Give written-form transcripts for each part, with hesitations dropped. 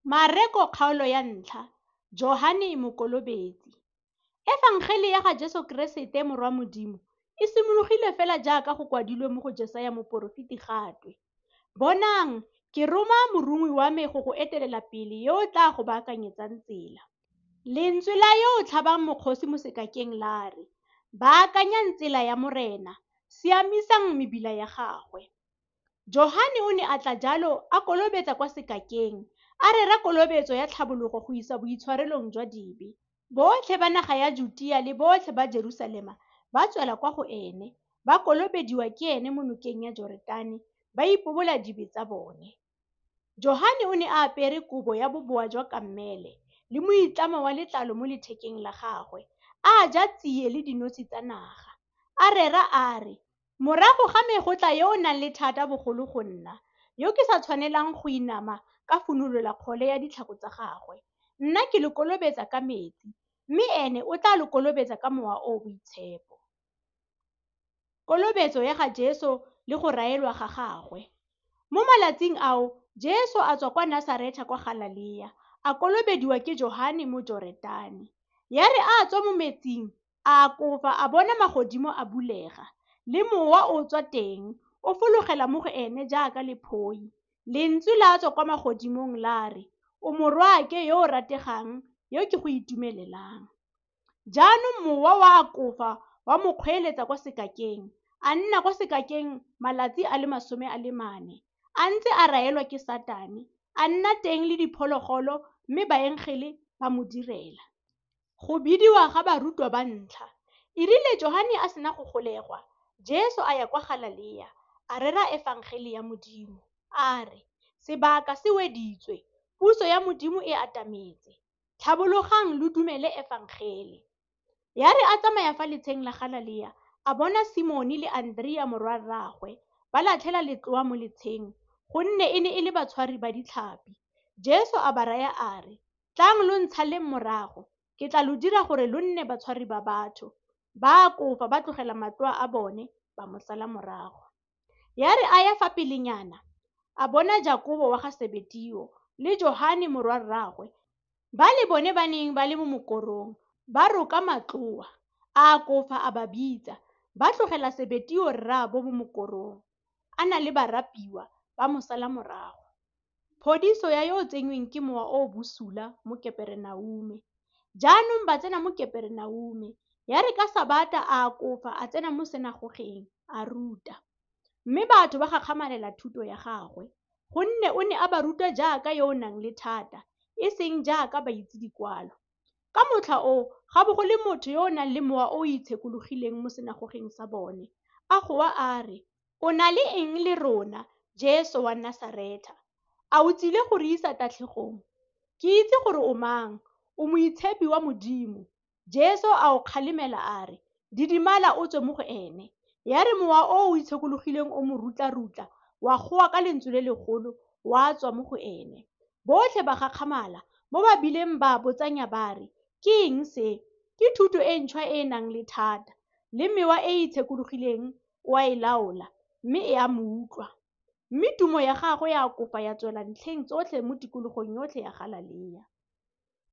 Mareko kgaolo ya 1, Johane Mokolobetsi. Efangele ya ga Jesu Keresete Morwa Modimo e simologile fela jaaka go kwadilwe mo go Jesaya moporofeti ga twe: Bonang, ke roma morongwi wa me go go etelela pele yo o tla go baakanyetsang tsela. Lentswe la yo o tlhabang mokgosi mo sekakeng la re, Baakanyang tsela ya Morena, siamisang mebila ya gagwe. Johane o ne a tla jalo a kolobetsa kwa sekakeng, a rera kolobetso ya tlhabologo go isa boitshwarelong jwa dibe. Botlhe ba naga ya Jutea le botlhe ba Jerusalema ba tswela kwa go ene, ba kolobediwa ke ene mo nokeng ya Joretane, ba ipobola dibe tsa bone. Johane o ne a apere kobo ya boboa jwa kamele le moitlamo wa letlalo mo lethekeng la gagwe, a ja tsie le dinotshe tsa naga. A rera a re, Morago ga me go tla yo o nang le thata bogolo go nna, yo ke sa tshwanelang go inama ka funolola kgole ya ditlhako tsa gagwe. Nna ke lo kolobetsa ka metsi, mme ene o tla lo kolobetsa ka Mowa o o Boitshepo. Kolobetso ya ga Jesu le go raelwa ga gagwe. Mo malatsing ao Jesu a tswa kwa Nasaretha kwa Galalea, a kolobediwa ke Johane mo Joretane. Ya re a tswa mo metsing, a akofa a bona magodimo a bulega, le Mowa o tswa teng, o fologela mo go ene jaaka lephoi. Lentswe la tswa kwa magodimong la re, O morwaake yo o rategang, yo ke go itumelelang. Jaanong Mowa wa akofa wa mo kgweeletsa kwa sekakeng. A nna kwa sekakeng malatsi a le 40, a ntse a raelwa ke Satane, a nna teng le diphologolo, mme baengele ba mo direla. Go bidiwa ga barutwa ba ntlha. E rile Johane a sena go golegwa, Jesu a ya kwa Galalea, a rera efangele ya Modimo, a re, Sebaka se weditswe, puso ya Modimo e atametse. Tlhabologang lo dumele efangele. Ya re a tsamaya fa letsheng la Galalea, a bona Simone le Andrea morwarraagwe ba latlhela letloa mo letsheng, gonne e ne e le batshwari ba ditlhapi. Jesu a ba raya a re, Tlang lo ntshaleng morago, ke tla lo dira gore lo nne batshwari ba batho. Ba akofa ba tlogela matloa a bone, ba mo sala morago. Ya re a ya fa pelenyana, a bona Jakobo wa ga Sebetio le Johane morwarraagwe, ba le bone ba neng ba le mo mokorong, ba roka matloa. A akofa a ba bitsa, ba tlogela Sebetio rraabo mo mokorong, a na le barapiwa, ba mo sala morago. Phodiso ya yo o tsenyweng ke mowa o o bosula mo Keperenaume. Jaanong ba tsena mo Keperenaume. Ya re ka Sabata a akofa a tsena mo senagogeng, a ruta. Mme batho ba gakgamalela thuto ya gagwe, gonne o ne a ba ruta jaaka yo o nang le thata, e seng jaaka baitse dikwalo. Ka motlha oo ga bo go le motho yo o nang le mowa o o itshekologileng mo senagogeng sa bone, a goa a re, O na le eng le rona, Jesu wa Nasaretha? A o tsile go re isa tatlhegong? Ke itse gore o mang, o Moitshepi wa Modimo. Jesu a o kgalemela a re, Didimala o tswe mo go ene. Ya re mowa o o itshekologileng o mo rutla-rutla, wa goa ka lentswe le legolo, wa tswa mo go ene. Botlhe ba gakgamala, mo ba bileng ba botsanya ba re, Ke eng se? Ke thuto e ntšhwa e e nang le thata. Le mewa e e itshekologileng o a e laola, mme e a mo utlwa. Mme tumo ya gagwe ya akofa ya tswela ntlheng tsotlhe mo tikologong yotlhe ya Galalea.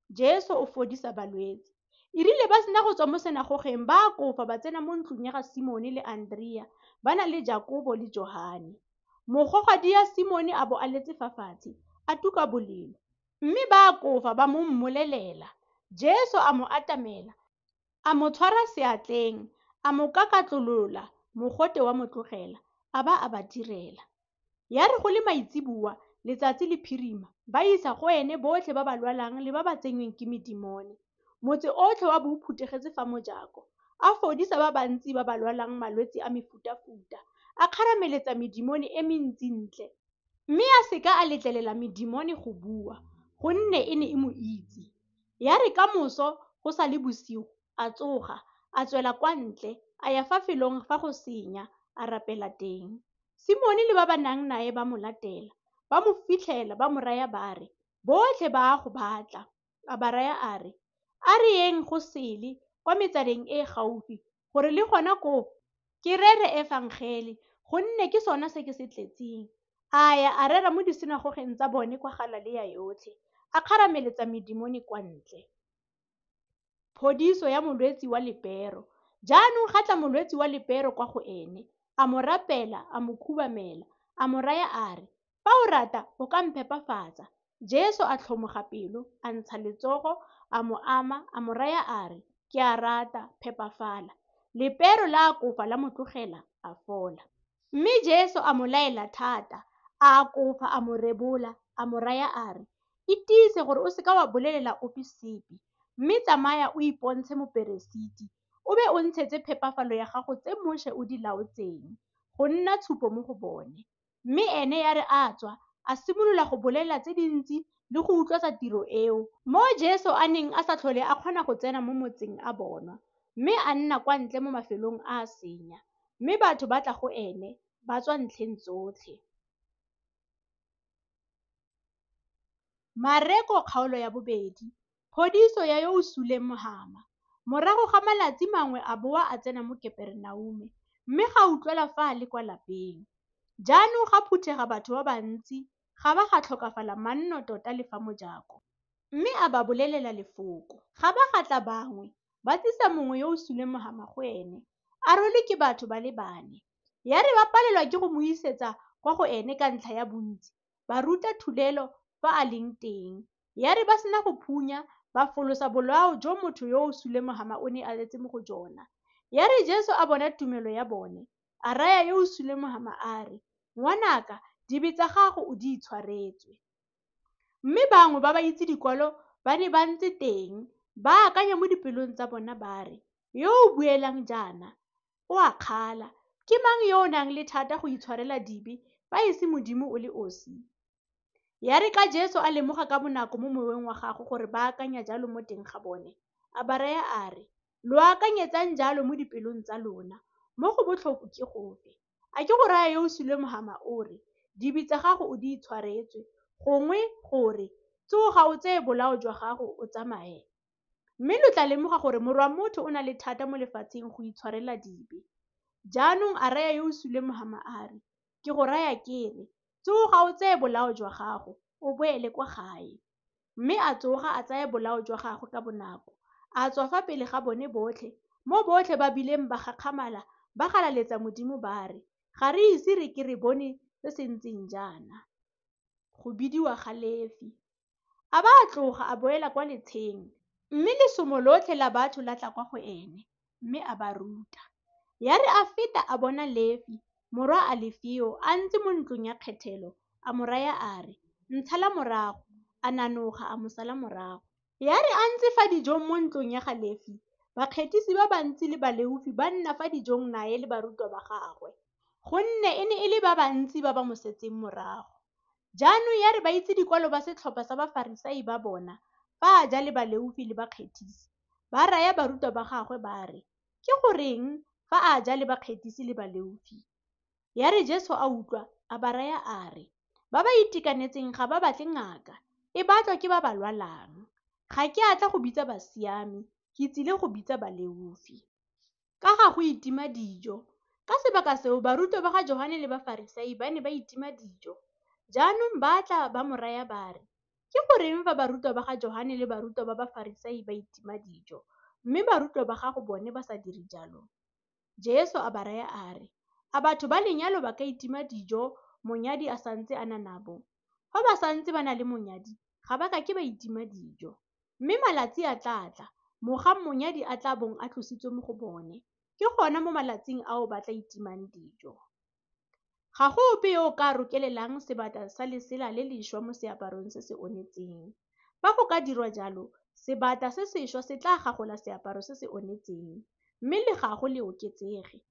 Jesu o fodisa balwetse. E rile ba sena go tswa mo senagogeng, ba akofa ba tsena mo ntlong ya ga Simone le Andrea, ba na le Jakobo le Johane. Mogogadia Simone a bo a letse fa fatshe, a tuka bolelo. Mme ba akofa ba mo mmolelela. Jesu a mo atamela, a mo tshwara seatleng, a mo kakatlolola, mogote wa mo tlogela, a ba a ba direla. Ya re go le maitseboa, letsatsi le phirima, ba isa go ene botlhe ba ba lwalang le ba ba tsenyweng ke medimone. Motse otlhe wa bo o phuthegetse fa mojako. A fodisa ba bantsi ba ba lwalang malwetse a mefutafuta, a kgarameletsa medimone e mentsi ntle, mme a se ka a letlelela medimone go bua, gonne e ne e mo itse. Ya re ka moso go sa le bosigo, a tsoga, a tswela kwa ntle, a ya fa felong fa go senya, a rapela teng. Simone le ba ba nang nae ba mo latela, ba mo fitlhela, ba mo raya ba re, Botlhe ba a go batla. A ba raya a re, A re yeng go sele kwa metsaneng e e gaufi, gore le gona koo ke rere efangele, gonne ke sona se ke se tletseng. A ya a rera mo disinagogeng tsa bone kwa Galalea yotlhe, a kgarameletsa medemone kwa ntle. Phodiso ya molwetsi wa lepero. Jaanong ga tla molwetsi wa lepero kwa go ene, a mo rapela, a mo khubamela, a mo raya a re, Fa o rata, o ka mphepafatsa. Jesu a tlhomoga pelo, a ntsha letsogo, a mo ama, a mo raya a re, Ke a rata, phepafala. Lepero la akofa la mo tlogela, a fola. Mme Jesu a mo laela thata, a akofa a mo rebola, a mo raya a re, Itiise gore o seka wa bolelela ope sepe, mme tsamaya o ipontshe moperesiti, o be o ntshetse phepafalo ya gago tse Moše o di laotseng, go nna tshupo mo go bone. Mme ene ya re a tswa, a simolola go bolela tse dintsi le go utlwatsa tiro eo, mo Jesu a neng a sa tlhole a kgona go tsena mo motseng a bonwa, mme a nna kwa ntle mo mafelong a a senya, mme batho ba tla go ene, ba tswa ntlheng tsotlhe. Mareko kgaolo ya 2. Phodiso ya yo o suleng mohama. Morago ga malatsi mangwe a boa a tsena mo Keperenaume, mme ga utlwala fa a le kwa lapeng. Jaanong ga phuthega batho ba bantsi, ga ba ga tlhokafala manno tota le fa mojako. Mme a ba bolelela lefoko. Ga ba ga tla bangwe, ba tlisa mongwe yo o suleng mohama go ene, a rwelwe ke batho ba le bane. Ya re ba palelwa ke go mo isetsa kwa go ene ka ntlha ya bontsi, ba rutla thulelo fa a leng teng. Ya re ba sena go phunya, ba folosa bolao jo motho yo o suleng mohama o ne a letse mo go jona. Ya re Jesu a bona tumelo ya bone, a raya yo o suleng mohama a re, Ngwanaka, dibe tsa gago o di itshwaretswe. Mme bangwe ba ba itse dikwalo ba ne ba ntse teng, ba akanya mo dipelong tsa bona ba re, Yo o buelang jaana, o a kgala. Ke mang yo o nang le thata go itshwarela dibe, fa e se Modimo o le osi? Ya re ka Jesu a lemoga ka bonako mo moweng wa gagwe gore ba akanya jalo mo teng ga bone, a ba raya a re, Lo akanyetsang jalo mo dipelong tsa lona? Mo go botlhofo ke gofe? A ke go raya yo o suleng mohama o re, Dibe tsa gago o di itshwaretswe, gongwe gore, Tsoga o tseye bolao jwa gago o tsamaye? Mme lo tla lemoga gore Morwa motho o na le thata mo lefatsheng go itshwarela dibe. Jaanong a raya yo o suleng mohama a re, Ke go raya ke re, Tsoga o tseye bolao jwa gago, o boele kwa gae. Mme a tsoga a tsaya bolao jwa gagwe ka bonako, a tswa fa pele ga bone botlhe, mo botlhe ba bileng ba gakgamala, ba galaletsa Modimo ba re, Ga re ise re ke re bone se se ntseng jaana. Go bidiwa ga Lefi. A ba a tloga a boela kwa letsheng, mme lesomo lotlhe la batho la tla kwa go ene, mme a ba ruta. Ya re a feta a bona Lefi, morwa Alefio, a ntse mo ntlong ya kgethelo, a mo raya a re, Ntshala morago. A nanoga a mo sala morago. Ya re a ntse fa dijong mo ntlong ya ga Lefi, bakgethisi ba bantsi le baleofi ba nna fa dijong nae le barutwa ba gagwe, gonne e ne e le ba bantsi ba ba mo setseng morago. Jaanong ya re ba itse dikwalo ba setlhopha sa Bafarisai ba bona fa a ja le baleofi le bakgethisi, ba raya barutwa ba gagwe ba re, Ke goreng fa a ja le bakgethisi le baleofi? Ya re Jesu a utlwa, a ba raya a re, Ba ba itekanetseng ga ba batle ngaka, e batlwa ke ba ba lwalang. Ga ke a tla go bitsa basiami, ke tsile go bitsa baleofi. Ka ga go itima dijo. Ka sebaka seo barutwa ba ga Johane le Bafarisai ba ne ba itima dijo. Jaanong ba tla ba mo raya ba re, Ke goreng fa barutwa ba ga Johane le barutwa ba Bafarisai ba itima dijo, mme barutwa ba gago bone ba sa dire jalo? Jesu a ba raya a re, A batho ba lenyalo ba ka itima dijo monyadi a santse a na nabo? Fa ba santse ba na le monyadi, ga ba ka ke ba itima dijo. Mme malatsi a tla tla, mogang monyadi a tla bong a tlositswe mo go bone, ke gona mo malatsing ao ba tla itimang dijo. Ga go ope yo o ka rokelelang sebata sa lesela le lešwa mo seaparong se se onetseng. Fa go ka dirwa jalo, sebata se sešwa se tla gagola seaparo se se onetseng, mme legago le oketsege.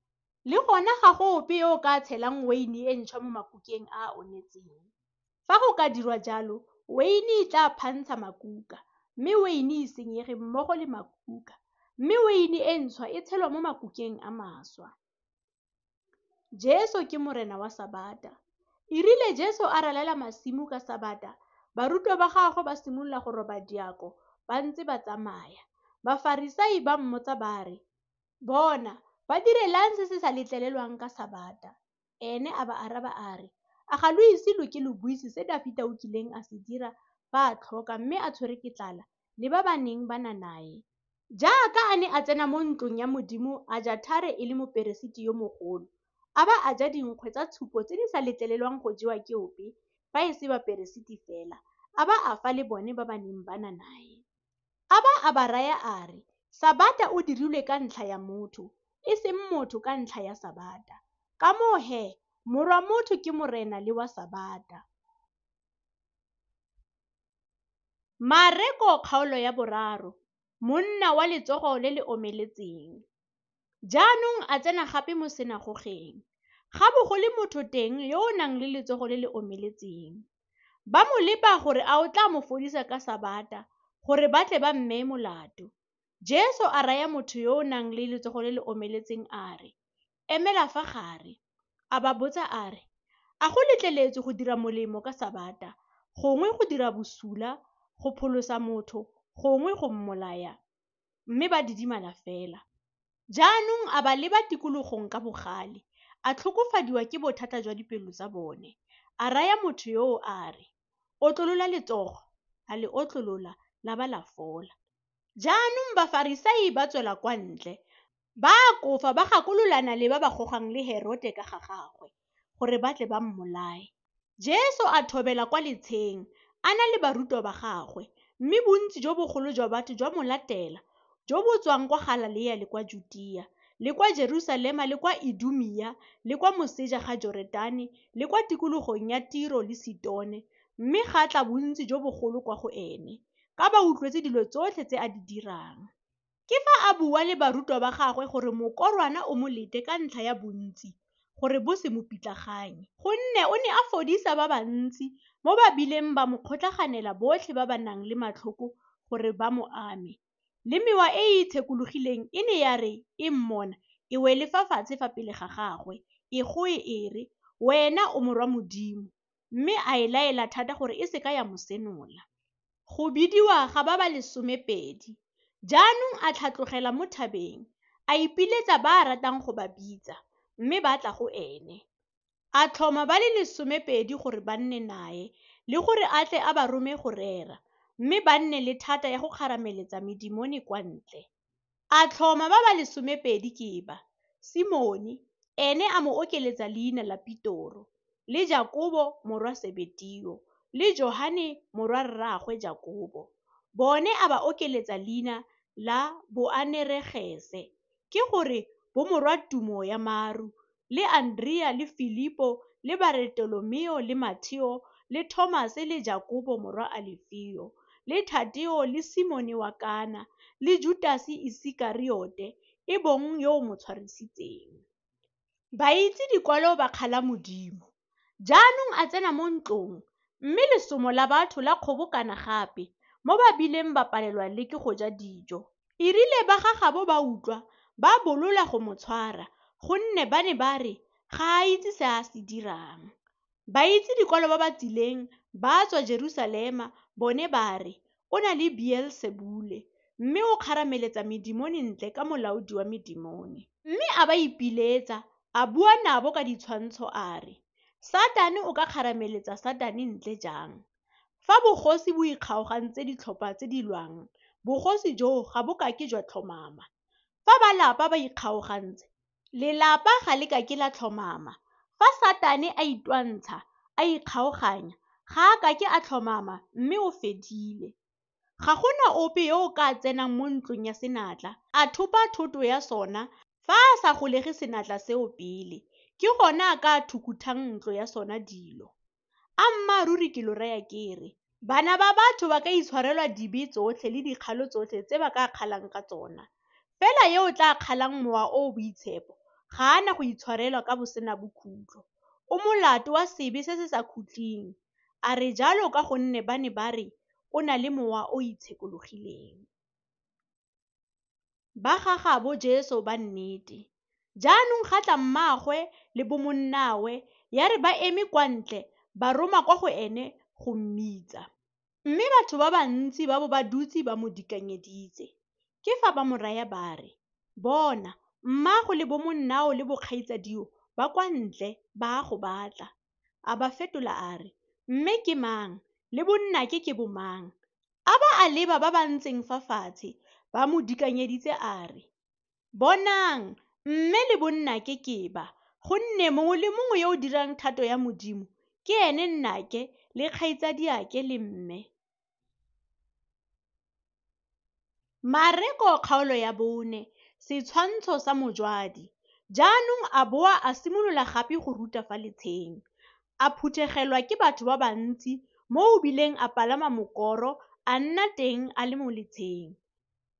Le gona ga go ope yo o ka tshelang weine e ntšhwa mo makukeng a a onetseng. Fa go ka dirwa jalo, weine e tla phantsha makuka, mme weine e senyege mmogo le makuka, mme weine e ntšhwa e tshelwa mo makukeng a maswa. Jesu ke Morena wa Sabata. E rile Jesu a ralala masimo ka Sabata, barutwa ba gagwe ba simolola go roba diako ba ntse ba tsamaya. Bafarisai ba mmotsa ba re, Bona, ba direlang se se sa letlelelwang ka Sabata? Ene a ba araba a re, A ga lo ise lo ke lo buise se Dafita o kileng a se dira fa a tlhoka mme a tshwerwe ke tlala, le ba ba neng ba na nae. Jaaka a ne a tsena mo ntlong ya Modimo Ajathare e le moperesiti yo mogolo, a ba a ja dinkgwe tsa tshupo tse di sa letlelelwang go jewa ke ope, fa e se baperesiti fela, a ba a fa le bone ba ba neng ba na nae. A ba a ba raya a re, Sabata o dirilwe ka ntlha ya motho, e seng motho ka ntlha ya Sabata. Ka moo he, Morwa Motho ke Morena le wa Sabata. Mareko kgaolo ya 3. Monna wa letsogo le le omeletseng. Jaanong a tsena gape mo senagogeng. Ga bo go le motho teng yo o nang le letsogo le le omeletseng. Ba mo lepa gore a o tla mo fodisa ka Sabata, gore ba tle ba mmee molato. Jesu a raya motho yo o nang le letsogo le le omeletseng a re, Emela fa gare. A ba botsa a re, A go letleletswe go dira molemo ka Sabata, gongwe go dira bosula, go pholosa motho, gongwe go mmolaya? Mme ba didimala fela. Jaanong a ba leba tikologong ka bogale, a tlhokofadiwa ke bothata jwa dipelo tsa bone. A raya motho yoo a re, Otlolola letsogo. A le otlolola, la ba la fola. Jaanong Bafarisai ba tswela kwa ntle, ba akofa ba gakololana le ba ba gogang le Herote ka ga gagwe, gore ba tle ba mmolaye. Jesu a thobela kwa letsheng, a na le barutwa ba gagwe, mme bontsi jo bogolo jwa batho jwa mo latela, jo bo tswang kwa Galalea le kwa Jutea, le kwa Jerusalema le kwa Idumea le kwa moseja ga Joretane le kwa tikologong ya Tiro le Sitone, mme ga tla bontsi jo bogolo kwa go ene, ka ba utlwetse dilo tsotlhe tse a di dirang. Ke fa a bua le barutwa ba gagwe gore mokorwana o mo lete ka ntlha ya bontsi, gore bo se mo pitlaganye. Gonne o ne a fodisa ba bantsi, mo ba bileng ba mo kgotlaganela botlhe ba ba nang le matlhoko gore ba mo ame. Le mewa e e itshekologileng e ne ya re e mmona, e wele fa fatshe fa pele ga gagwe, e goe e re, Wena o Morwa Modimo. Mme a e laela thata gore e se ka ya mo senola. Go bidiwa ga ba ba 12. Jaanong a tlhatlogela mo thabeng, a ipiletsa ba a ratang go ba bitsa, mme ba tla go ene. A tlhoma ba le 12 gore ba nne nae, le gore a tle a ba rome go rera, mme ba nne le thata ya go kgarameletsa medimone kwa ntle. A tlhoma ba ba 12 ke ba, Simone, ene a mo okeletsa leina la Petoro, le Jakobo morwa Sebetio, le Johane morwa rraagwe Jakobo. Bone a ba okeletsa leina la Boaneregese, ke gore bomorwa tumo ya maru, le Andrea le Filipo le Baretolomeo le Matheo le Thomase le Jakobo morwa Alefio, le Thateo le Simone wa Kana, le Judase Isekariote, e bong yo o mo tshwarisitseng. Baitse dikwalo ba kgala Modimo. Jaanong a tsena mo ntlong, mme lesomo la batho la kgobokana gape, mo ba bileng ba palelwa le ke go ja dijo. E rile ba ga gabo ba utlwa, ba bolola go mo tshwara, gonne ba ne ba re, ga a itse se a se dirang. Baitse dikwalo ba ba tsileng ba tswa Jerusalema bone ba re, o na le Beelsebule, mme o kgarameletsa medimone ntle ka molaodi wa medimone. Mme a ba ipiletsa, a bua nabo ka ditshwantsho a re, Satane o ka kgarameletsa Satane ntle jang? Fa bogosi bo ikgaogantse ditlhopha tse di lwang, bogosi joo ga bo kake jwa tlhomama. Fa ba lapa ba ikgaogantse, lelapa ga le kake la tlhomama. Fa Satane a itwantsha, a ikgaoganya, ga a kake a tlhomama mme o fedile. Ga gona ope yo o ka tsenang mo ntlong ya senatla, a thopa thoto ya sona fa a sa golege senatla seo pele, ke gona a ka thukuthang ntlo ya sona dilo. Ammaaruri ke lo raya ke re, bana ba batho ba ka itshwarelwa dibe tsotlhe le dikgalo tsotlhe tse ba ka kgalang ka tsona. Fela yo o tla kgalang Mowa o o Boitshepo ga a na go itshwarelwa ka bosenabokhutlo, o molato wa sebe se se sa khutleng. A re jalo ka gonne ba ne ba re o na le mowa o itshekologileng. Ba ga gabo Jesu ba nnete. Jaanong ga tla mmaagwe le bomonnawe, ya re ba eme kwa ntle, ba roma kwa go ene go mmitsa. Mme batho ba bantsi ba bo ba dutse ba mo dikanyeditse. Ke fa ba mo raya ba re, Bona, mmago le bomonnao le bokgaitsadio ba kwa ntle ba a go batla. A ba fetola a re, Mme ke mang, Le bonnake ke bomang? A ba a leba ba ba ntseng fa fatshe ba mo dikanyeditse a re, Bonang, mme le bonnake ke ba, gonne mongwe le mongwe yo o dirang thato ya Modimo ke ene nnake le kgaitsadiake le mme. Mareko kgaolo ya 4, Setshwantsho sa mojwadi. Jaanong a boa a simolola gape go ruta fa letsheng. A phuthegelwa ke batho ba bantsi mo o bileng a palama mokoro a nna teng a le mo letsheng.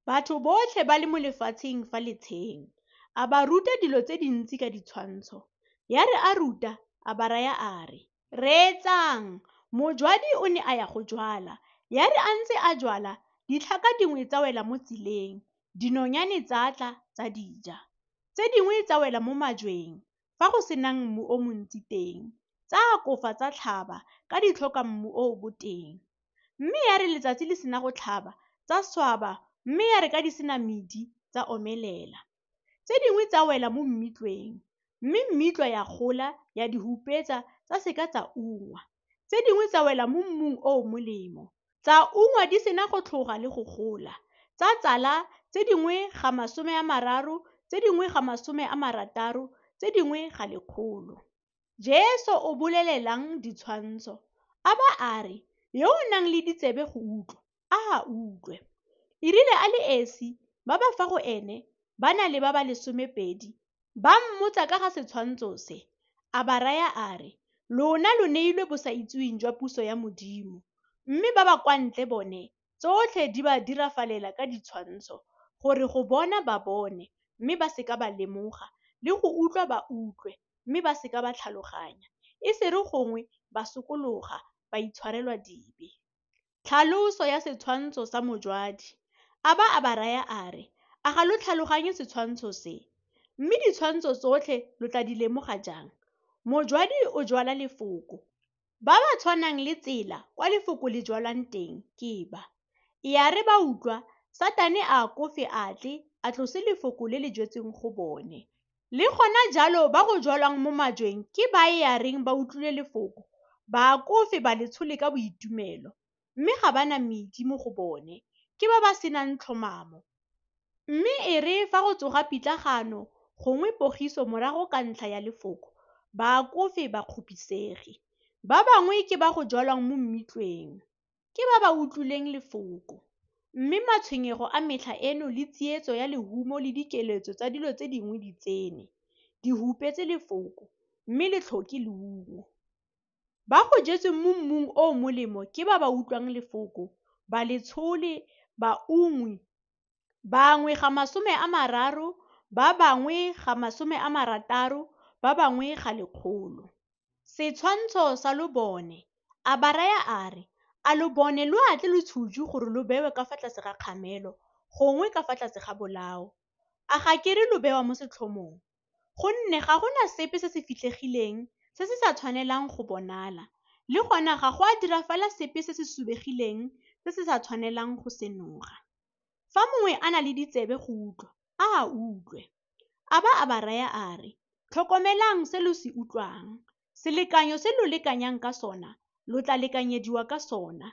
Batho botlhe ba le mo lefatsheng fa letsheng. A ba ruta dilo tse dintsi ka ditshwantsho. Ya re a ruta a ba raya a re, Reetsang, mojwadi o ne a ya go jwala. Ya re a ntse a jwala, ditlhaka dingwe tsa wela mo tseleng, dinonyane tsa tla tsa di ja. Tse dingwe tsa wela mo majweng, fa go se nang mmu o montsi teng, tsa akofa tsa tlhaba ka di tlhoka mmu o o boteng. Mme ya re letsatsi le sena go tlhaba, tsa swaba, mme ya re ka di se na medi, tsa omelela. Tse dingwe tsa wela mo mmitlweng, mme mmitlwa ya gola ya di hupetsa tsa se ka tsa ungwa. Tse dingwe tsa wela mo mmung o o molemo, tsa ungwa di sena go tlhoga le go gola, tsa tsala tse dingwe ga 30, tse dingwe ga 60, tse dingwe ga 100. Jesu o bolelelang ditshwantsho? A ba a re, Yo o nang le ditsebe go utlwa, a a utlwe. E rile a le esi, ba ba fa go ene, ba na le ba ba 12, ba mmotsa ka ga setshwantsho se. A ba raya a re, Lona lo neilwe bosaitsiweng jwa puso ya Modimo, mme ba ba kwa ntle bone, tsotlhe di ba dirafalela ka ditshwantsho, gore go bona ba bone, mme ba se ka ba lemoga, le go utlwa ba utlwe, mme ba se ka ba tlhaloganya, e se re gongwe ba sokologa, ba itshwarelwa dibe. Tlhaloso ya setshwantsho sa mojwadi. A ba a ba raya a re, A ga lo tlhaloganye setshwantsho se? Mme ditshwantsho tsotlhe lo tla di lemoga jang? Mojwadi o jwala lefoko. Ba ba tshwanang le tsela kwa lefoko le jwalwang teng ke ba. Ya re ba utlwa, Satane a akofe a tle, a tlose lefoko le le jwetsweng go bone. Le gona jalo ba go jwalwang mo majweng ke ba e ya reng ba utlwile lefoko, ba akofe ba le tshole ka boitumelo, mme ga ba na medi mo go bone, ke ba ba senang tlhomamo. Mme e re fa go tsoga pitlagano gongwe pogiso morago ka ntlha ya lefoko, ba akofe ba kgopisege. Ba bangwe ke ba go jwalwang mo mmitlweng, ke ba ba utlwileng lefoko, mme matshwenyego a metlha eno le tsietso ya lehumo le dikeletso tsa dilo tse dingwe di tsene, di hupetse lefoko, mme le tlhoke leungo. Ba go jetsweng mo mmung o o molemo ke ba ba utlwang lefoko, ba le tshole, ba ungwe, bangwe ga 30, ba bangwe ga 60, ba bangwe ga 100. Setshwantsho sa lobone. A ba raya a re, A lobone lo a tle lo tshujwe gore lo bewe ka fa tlase ga kgamelo gongwe ka fa tlase ga bolao? A ga ke re lo bewa mo setlhomong? Gonne ga go na sepe se se fitlhegileng se se sa tshwanelang go bonala, le gona ga go a dirafala sepe se se subegileng se se sa tshwanelang go senoga. Fa mongwe a na le ditsebe go utlwa, a a utlwe. A ba a ba raya a re, Tlhokomelang se lo se utlwang. Selekanyo se lo lekanyang ka sona, lo tla lekanyediwa ka sona,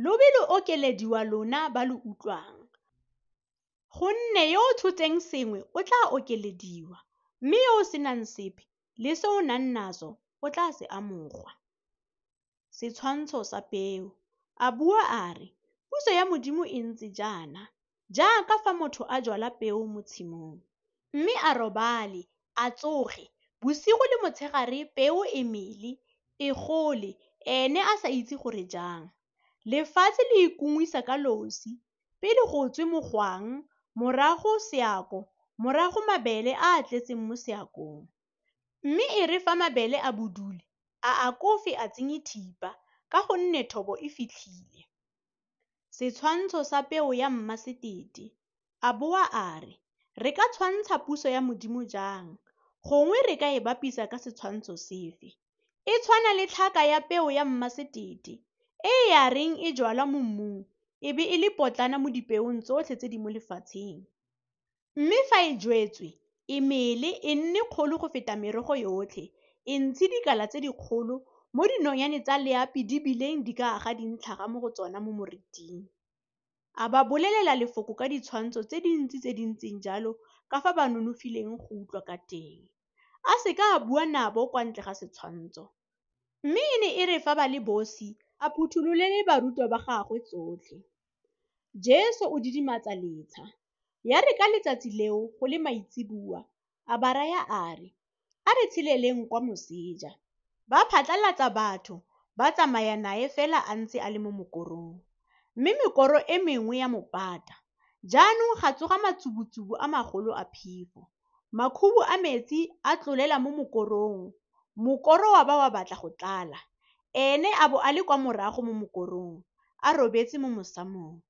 lo be lo okelediwa lona ba lo utlwang. Gonne yo o tshotseng sengwe o tla okelediwa, mme yo o senang sepe, le se o nang naso o tla se amogwa. Setshwantsho sa peo. A bua a re, Puso ya Modimo e ntse jaana, jaaka fa motho a jwala peo mo tshimong. Mme a robale, a tsoge, bosigo le motshegare peo e mele, e gole, ene a sa itse gore jang. Lefatshe le ikungwisa ka losi, pele go tswe mogwang, morago seako, morago mabele a a tletseng mo seakong. Mme e re fa mabele a budule, a akofe a tsenye thipa, ka gonne thobo e fitlhile. Setshwantsho sa peo ya mmasetete. A boa a re, Re ka tshwantsha puso ya Modimo jang? Gongwe re ka e bapisa ka setshwantsho sefe? E tshwana le tlhaka ya peo ya mmasetete, e e ya reng e jwalwa mo mmung, e be e le potlana mo dipeong tsotlhe tse di mo lefatsheng. Mme fa e jwetswe, e mele, e nne kgolo go feta merogo yotlhe, e ntshe dikala tse dikgolo, mo dinonyane tsa leapi di bileng di ka aga dintlhaga mo go tsona mo moriting. A ba bolelela lefoko ka ditshwantsho tse dintsi tse di ntseng jalo ka fa ba nonofileng go utlwa ka teng. A se ka a bua nabo kwa ntle ga setshwantsho. Mme e ne e re fa ba le bosi a phuthololele barutwa ba gagwe tsotlhe. Jesu o didimatsa letsha. Ya re ka letsatsi leo go le maitseboa a ba raya a re, A re tsheleleng kwa moseja. Ba phatlalatsa batho ba tsamaya nae fela a ntse a le mo mokorong, mme mekoro e mengwe ya mo pata. Jaanong ga tsoga matsubutsubu a magolo a phefo, makhubu a metsi a tlolela mo mokorong, mokoro wa ba wa batla go tlala. Ene a bo a le kwa morago mo mokorong, a robetse mo mosamong.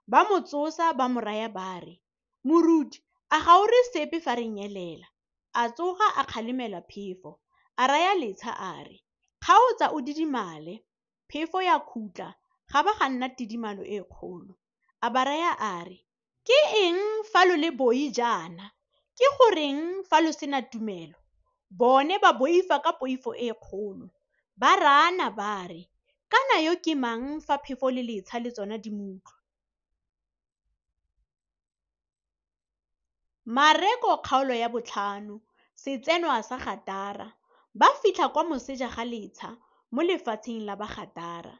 Ba mo tsosa ba mo raya ba re, Moruti, a ga o re sepe fa re nyelela? A tsoga a kgalemela phefo, a raya letsha a re, Kgaotsa o didimale. Phefo ya khutla, ga ba ga nna tidimalo e kgolo. A ba raya a re, Ke eng fa lo le boi jaana? Ke goreng fa lo sena tumelo? Bone ba boifa ka poifo e kgolo, ba raana ba re, Kana yo ke mang fa phefo le letsha le tsona di mo utlwa? Mareko kgaolo ya 5, setsenwa sa Gatara. Ba fitlha kwa moseja ga letsha mo lefatsheng la Bagatara.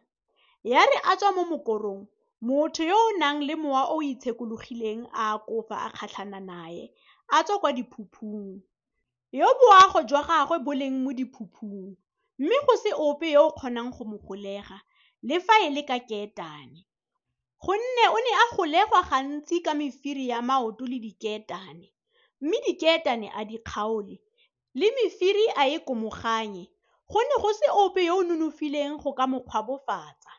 Ya re a tswa mo mokorong, motho yo o nang le mowa o o itshekologileng a akofa a kgatlhana nae, a tswa kwa diphuphung, yo boago jwa gagwe bo leng mo diphuphung, mme go se ope yo o kgonang go mo golega, le fa e le ka keetane. Gonne o ne a golegwa gantsi ka mefiri ya maoto le dikeetane, mme dikeetane a di kgaole, le mefiri a e komoganye, go ne go se ope yo o nonofileng go ka mo kgwabofatsa.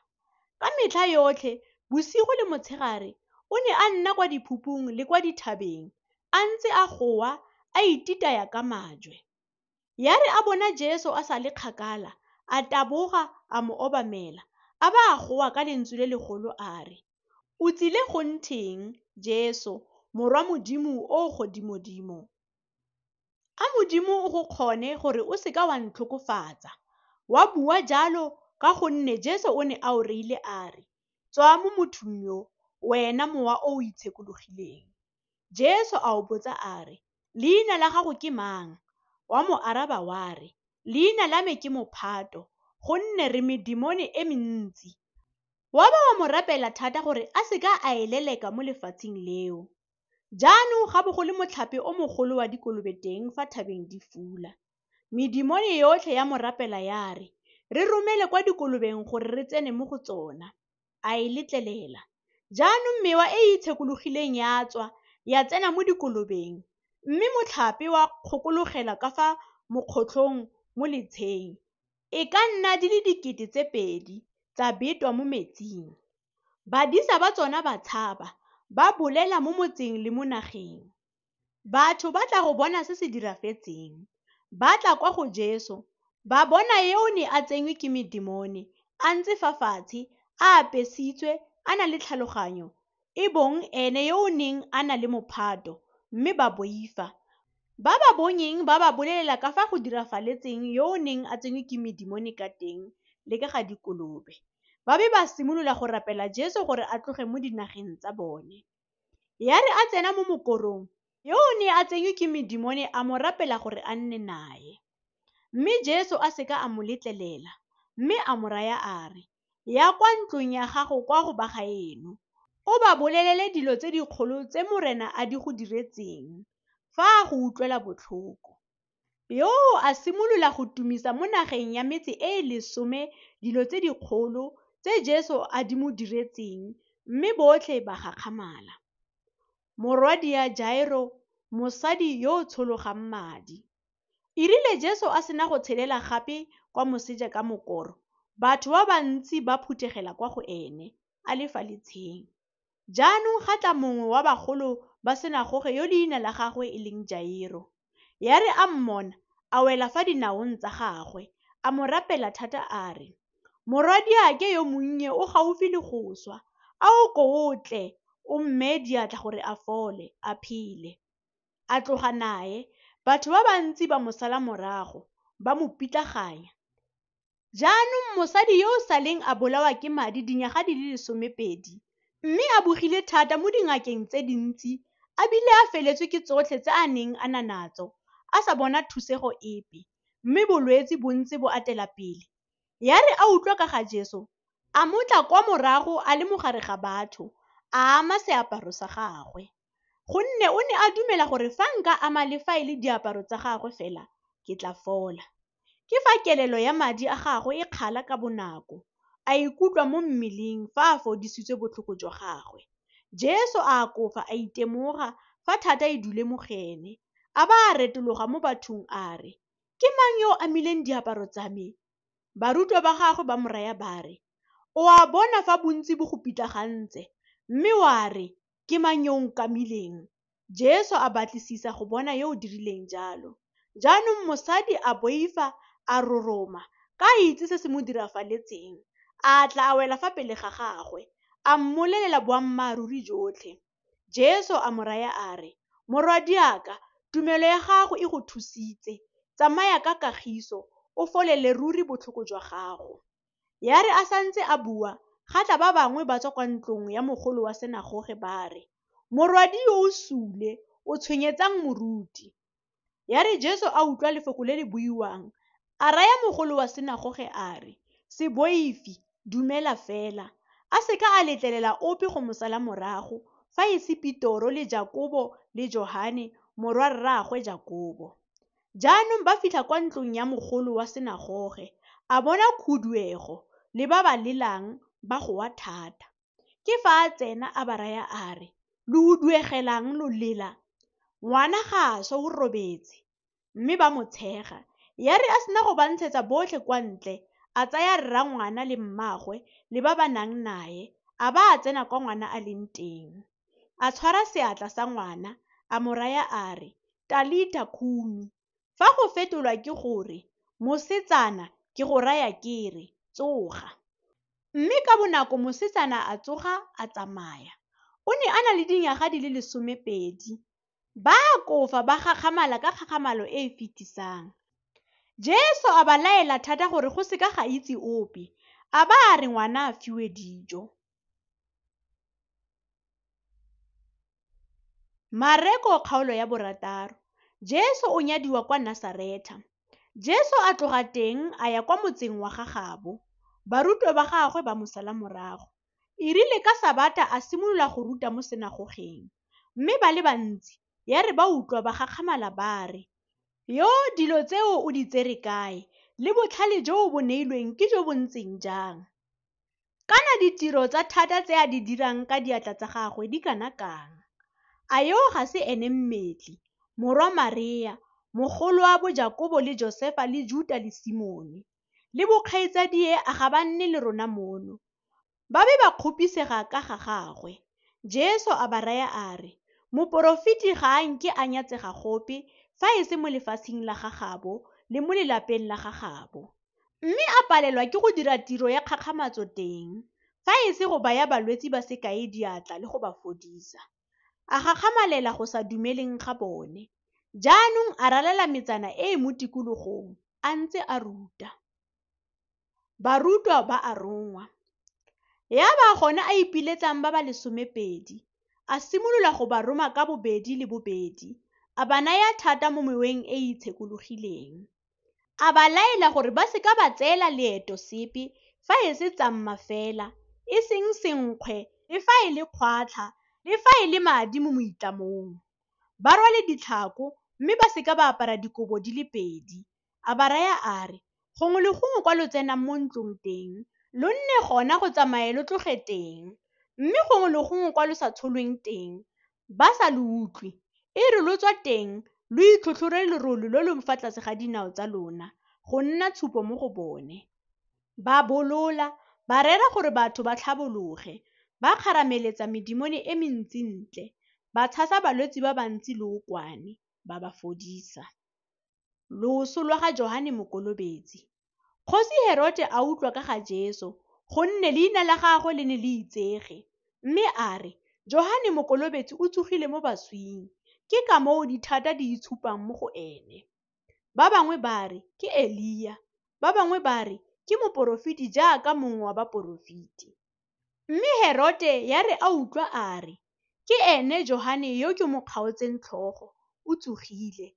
Ka metlha yotlhe, bosigo le motshegare, o ne a nna kwa diphupung le kwa dithabeng, a ntse a goa, a ititaya ka majwe. Ya re a bona Jesu a sa le kgakala, a taboga a mo obamela, a ba a goa ka lentswe le legolo a re, O tsile go ntheng, Jesu, Morwa Modimo o o godimodimo? A Modimo o go kgone gore o se ka wa ntlhokofatsa. Wa bua jalo ka gonne Jesu o ne a o reile a re, Tswaa mo mothong yo, wena mowa o o itshekologileng. Jesu a o botsa a re, Leina la gago ke mang? Wa mo araba wa re, Leina la me ke Mophato, gonne re medemone e mentsi. Wa ba wa mo rapela thata gore a se ka a e leleka mo lefatsheng leo. Jaanong ga bo go le motlhape o mogolo wa dikolobe teng fa thabeng di fula. Medemone yotlhe ya mo rapela ya re, Re romele kwa dikolobeng gore re tsene mo go tsona. A e letlelela. Jaanong mewa e e itshekologileng ya tswa, ya tsena mo dikolobeng, mme motlhape wa kgokologela ka fa mokgotlhong mo letsheng, e ka nna di le 2000, tsa betwa mo metsing. Badisa ba tsona ba tshaba, ba bolela mo motseng le mo nageng. Batho ba tla go bona se se dirafetseng. Ba tla kwa go Jesu, ba bona yo o ne a tsenwe ke medemone, a ntse fa fatshe, a apesitswe, a na le tlhaloganyo, e bong ene yo o neng a na le mophato, mme ba boifa. Ba ba bonyeng ba ba bolelela ka fa go dirafaletseng yo o neng a tsenwe ke medemone ka teng le ka ga dikolobe. Ba be ba simolola go rapela Jesu gore a tloge mo dinageng tsa bone. Ya re a tsena mo mokorong, yo o ne a tsenywe ke medemone a mo rapela gore a nne nae. Mme Jesu a se ka a mo letlelela, mme a mo raya a re, Ya kwa ntlong ya gago kwa go ba gaeno, o ba bolelele dilo tse dikgolo tse Morena a di go diretseng, fa a go utlwela botlhoko. Yoo a simolola go tumisa mo nageng ya metse e e lesome dilo tse dikgolo tse Jesu a di mo diretseng, mme botlhe ba gakgamala. Morwadia Jairo, mosadi yo o tshologang madi. E rile Jesu a sena go tshelela gape kwa moseja ka mokoro, batho ba bantsi ba phuthegela kwa go ene, a le fa letsheng. Jaanong ga tla mongwe wa bagolo ba sinagoge yo leina la gagwe e leng Jairo. Ya re a mmona, a wela fa dinaong tsa gagwe, a mo rapela thata a re, Morwadiake yo monnye o gaufi le go swa, a o ko o tle, o mmee diatla gore a fole, a phele. A tloga nae, batho ba bantsi ba mo sala morago, ba mo pitlaganya. Jaanong mosadi yo o sa leng a bolawa ke madi dinyaga di le 12, mme a bogile thata mo dingakeng tse dintsi a bile a feletswe ke tsotlhe tse a neng a na natso, a sa bona thusego epe, mme bolwetse bo ntse bo atela pele, ya re a utlwa ka ga Jesu, a mo tla kwa morago a le mo gare ga batho, a ama seaparo sa gagwe. Gonne o ne a dumela gore fa nka ama le fa e le diaparo tsa gagwe fela, ke tla fola. Ke fa kelelo ya madi a gagwe e kgala ka bonako, a ikutlwa mo mmeleng fa a fodisitswe botlhoko jwa gagwe. Jesu a akofa a itemoga fa thata e dule mo go ene, a ba a retologa mo bathong a re, Ke mang yo o amileng diaparo tsa me? Barutwa ba gagwe ba mo raya ba re, O a bona fa bontsi bo go pitlagantse, mme wa re, Ke mang yo o nkamileng? Jesu a batlisisa go bona yo o dirileng jalo. Jaanong mosadi a boifa a roroma, ka a itse se se mo dirafaletseng, a tla a wela fa pele ga gagwe, a mmolelela boammaaruri jotlhe. Jesu a mo raya a re, Morwadiaka, tumelo ya gago e go thusitse, tsamaya ka kagiso, o folele ruri botlhoko jwa gago. Ya re a santse a bua, ga tla ba bangwe ba tswa kwa ntlong ya mogolo wa senagoge ba re, Morwadio o sule, o tshwenyetsang moruti? Ya re Jesu a utlwa lefoko le le buiwang, a raya mogolo wa senagoge a re, Se boife, dumela fela. A se ka a letlelela ope go mo sala morago, fa e se Petoro le Jakobo le Johane morwa-rraagwe Jakobo. Jaanong ba fitlha kwa ntlong ya mogolo wa senagoge, a bona khuduego le ba ba lelang ba goa thata. Ke fa a tsena a ba raya a re, Lo huduegelang lo lela? Ngwana ga a swa o robetse. Mme ba mo tshega. Ya re a sena go ba ntshetsa botlhe kwa ntle, a tsaya rrangwana le mmaagwe le ba ba nang nae, a ba a tsena kwa ngwana a leng teng. A tshwara seatla sa ngwana, a mo raya a re, Talita kumi, fa go fetolwa ke gore, Mosetsana, ke go raya ke re, tsoga. Mme ka bonako mosetsana a tsoga a tsamaya. O ne a na le dinyaga di le 12. Ba akofa ba gakgamala ka kgakgamalo e e fetisang. Jesu a ba laela thata gore go se ka ga itse ope, a ba a re ngwana a fiwe dijo. Mareko kgaolo ya 6. Jesu o nyadiwa kwa Nasaretha. Jesu a tloga teng a ya kwa motseng wa ga gabo. Barutwa ba gagwe ba mo sala morago. E rile ka Sabata a simolola go ruta mo senagogeng, mme ba le bantsi ya re ba utlwa ba gakgamala ba re, Yo dilo tseo o di tsere kae, le botlhale jo o bo neilweng ke jo bo ntseng jang? Kana ditiro tsa thata tse a di dirang ka diatla tsa gagwe di kana kang? A yo ga se ene mmetli, morwa Marea, mogoloabo Jakobo le Josefa le Juta le Simone? Le bokgaitsadie a ga ba nne le rona mono? Ba be ba kgopisega ka ga gagwe. Jesu a ba raya a re, Moporofeti ga a nke a nyatsega gope, fa e se mo lefatsheng la ga gabo le mo lelapeng la ga gabo. Mme a palelwa ke go dira tiro ya kgakgamatso teng, fa e se go baya balwetsi ba se kae diatla le go ba fodisa. A gakgamalela go sa dumeleng ga bone. Jaanong a ralala metsana e e mo tikologong, a ntse a ruta. Barutwa ba a rongwa. Ya ba gona a ipiletsang ba ba 12, a simolola go ba roma ka bobedi le bobedi, a ba naya thata mo meweng e e itshekologileng. A ba laela gore ba se ka ba tseela leeto sepe fa e se tsamma fela, e seng senkgwe le fa e le kgwatlha le fa e le madi mo moitlamong. Ba rwale ditlhako mme ba se ka ba apara dikobo di le pedi. A ba raya a re, Gongwe le gongwe kwa lo tsenang mo ntlong teng, lo nne gona go tsamaye lo tloge teng. Mme gongwe le gongwe kwa lo sa tsholweng teng, ba sa lo utlwe, e re lo tswa teng lo itlhotlhore lerole lo lo fa tlase ga dinao tsa lona, go nna tshupo mo go bone. Ba bolola, ba rera gore batho ba tlhabologe, ba kgarameletsa medimone e mentsi ntle, ba tshasa balwetsi ba bantsi lookwane, ba ba fodisa. Loso lwa ga Johane Mokolobetsi. Kgosi Herote a utlwa ka ga Jesu, gonne leina la gagwe le ne le itsege, mme a re, Johane Mokolobetsi o tsogile mo baswing, ke ka moo dithata di itshupang mo go ene. Ba bangwe ba re, ke Elia, ba bangwe ba re, Ke moporofeti jaaka mongwe wa baporofeti. Mme Herote ya re a utlwa a re, Ke ene Johane yo ke mo kgaotseng tlhogo, o tsogile.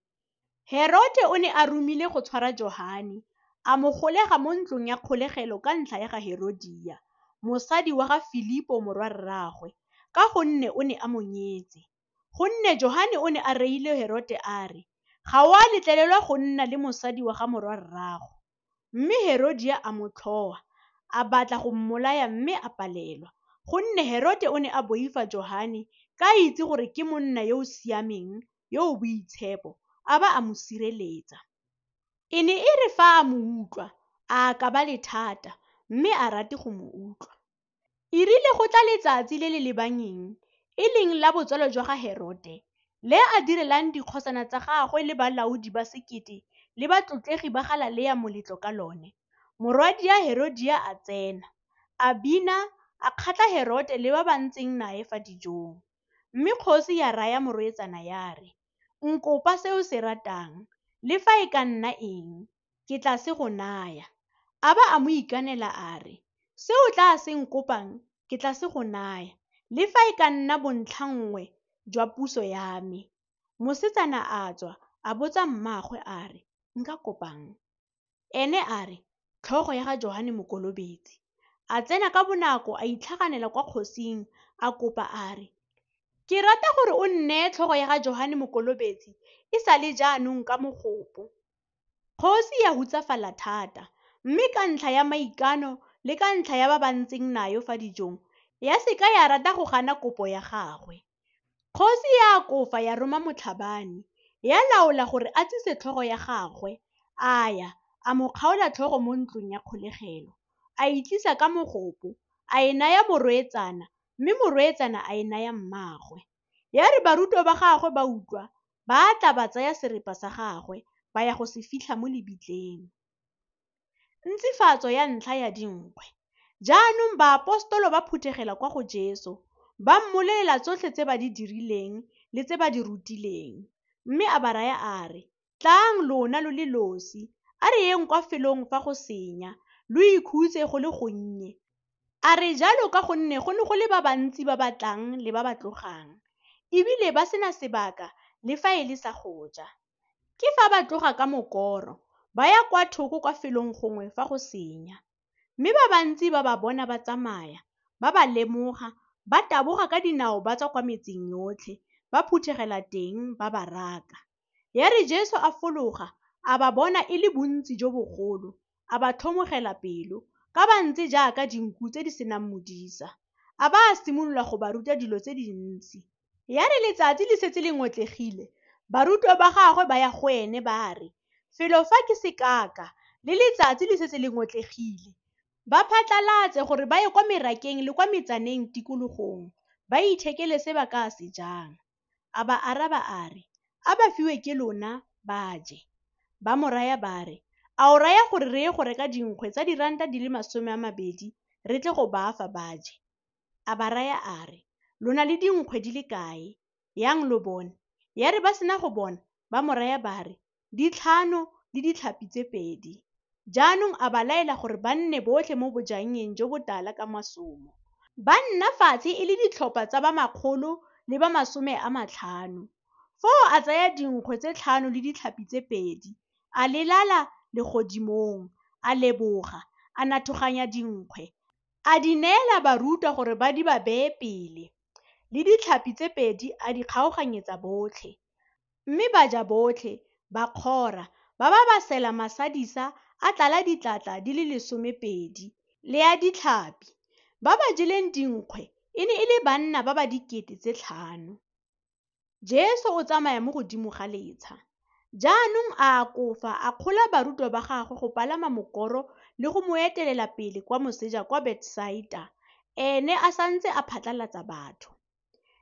Herote o ne a romile go tshwara Johane, a mo golega mo ntlong ya kgolegelo ka ntlha ya ga Herodia, mosadi wa ga Filipo morwa-rraagwe, ka gonne o ne a mo nyetse. Gonne Johane o ne a reile Herote a re, Ga o a letlelelwa go nna le mosadi wa ga morwa-rrago. Mme Herodia a mo tlhoa, a batla go mmolaya mme a palelwa, gonne Herote o ne a boifa Johane ka a itse gore ke monna yo o siameng, yo o boitshepo, a ba a mo sireletsa. E ne e re fa a mo utlwa, a akabale thata, mme a rate go mo utlwa. E rile go tla letsatsi le le lebanyeng, e leng la botsalo jwa ga Herote, le a direlang dikgosana tsa gagwe le balaodi ba sekete le batlotlegi ba Galalea moletlo ka lone, morwadia Herodia a tsena, a bina, a kgatlha Herote le ba ba ntseng nae fa dijong. Mme kgosi ya raya morweetsana ya re, Nkopa se o se ratang, le fa e ka nna eng, ke tla se go naya. A ba a mo ikanela a re, Se o tla se nkopang ke tla se go naya, le fa e ka nna bontlhanngwe jwa puso ya me. Mosetsana a tswa, a botsa mmaagwe a re, Nka kopang? Ene a re, Tlhogo ya ga Johane Mokolobetsi. A tsena ka bonako a itlhaganela kwa kgosing, a kopa a re, Ke rata gore o nneye tlhogo ya ga Johane Mokolobetsi e sa le jaanong ka mogopo. Kgosi ya hutsafala thata, mme ka ntlha ya maikano le ka ntlha ya ba ba ntseng nayo fa dijong, ya se ka ya rata go gana kopo ya gagwe. Kgosi ya akofa ya roma motlhabani, ya laola gore a tsise tlhogo ya gagwe. A ya, a mo kgaola tlhogo mo ntlong ya kgolegelo, a e tlisa ka mogopo, a e naya morweetsana, mme morweetsana a e naya mmaagwe. Ya re barutwa ba gagwe ba utlwa, ba tla ba tsaya serepa sa gagwe, ba ya go se fitlha mo lebitleng. Ntsifatso ya ntlha ya dinkgwe. Jaanong baapostolo ba phuthegela kwa go Jesu, ba mmolelela tsotlhe tse ba di dirileng le tse ba di rutileng. Mme a ba raya a re, Tlaang lona lo le losi, a re yeng kwa felong fa go senya, lo ikhutse go le gonnye. A re jalo ka gonne go ne go le ba bantsi ba ba tlang le ba ba tlogang, ebile ba sena sebaka le fa e le sa go ja. Ke fa ba tloga ka mokoro, ba ya kwa thoko kwa felong gongwe fa go senya. Mme ba bantsi ba ba bona ba tsamaya, ba ba lemoga, ba taboga ka dinao ba tswa kwa metseng yotlhe, ba phuthegela teng ba ba raka. Ya re Jesu a fologa, a ba bona e le bontsi jo bogolo, a ba tlhomogela pelo, ka ba ntse jaaka dinku tse di senang modisa. A ba a simolola go ba ruta dilo tse dintsi. Ya re letsatsi le setse le ngotlegile, barutwa ba gagwe ba ya go ene ba re, Felo fa ke sekaka, le letsatsi le setse le ngotlegile. Ba phatlalatse gore ba ye kwa merakeng le kwa metsaneng tikologong, ba ithekele se ba ka se jang. A ba araba a re, A ba fiwe ke lona ba je. Ba mo raya ba re, A o raya gore re ye go reka dinkgwe tsa diranta di le 20 re tle go ba fa ba je? A ba raya a re, Lo na le dinkgwe di le kae? Yang lo bone. Ya re ba sena go bona, ba mo raya ba re, Di 5 le ditlhapi tse 2. Jaanong a ba laela gore ba nne botlhe mo bojannyeng jo botala ka masomo. Ba nna fatshe e le ditlhopha tsa ba 100 le ba 50. Foo a tsaya dinkgwe tse 5 le ditlhapi tse 2, a lelala legodimong, a leboga, a nathoganya dinkgwe, a di neela barutwa gore ba di ba bee pele, le ditlhapi tse 2 a di kgaoganyetsa botlhe. Mme ba ja botlhe, ba kgora, ba ba ba sela masadisa a tlala ditlatla di le 12, le a ditlhapi. Ba ba jeleng dinkgwe e ne e le banna ba ba 5 000. Jesu o tsamaya mo godimo ga letsha. Jaanong a akofa a kgola barutwa ba gagwe go palama mokoro le go mo etelela pele kwa moseja kwa Betsaita, ene a santse a phatlalatsa batho.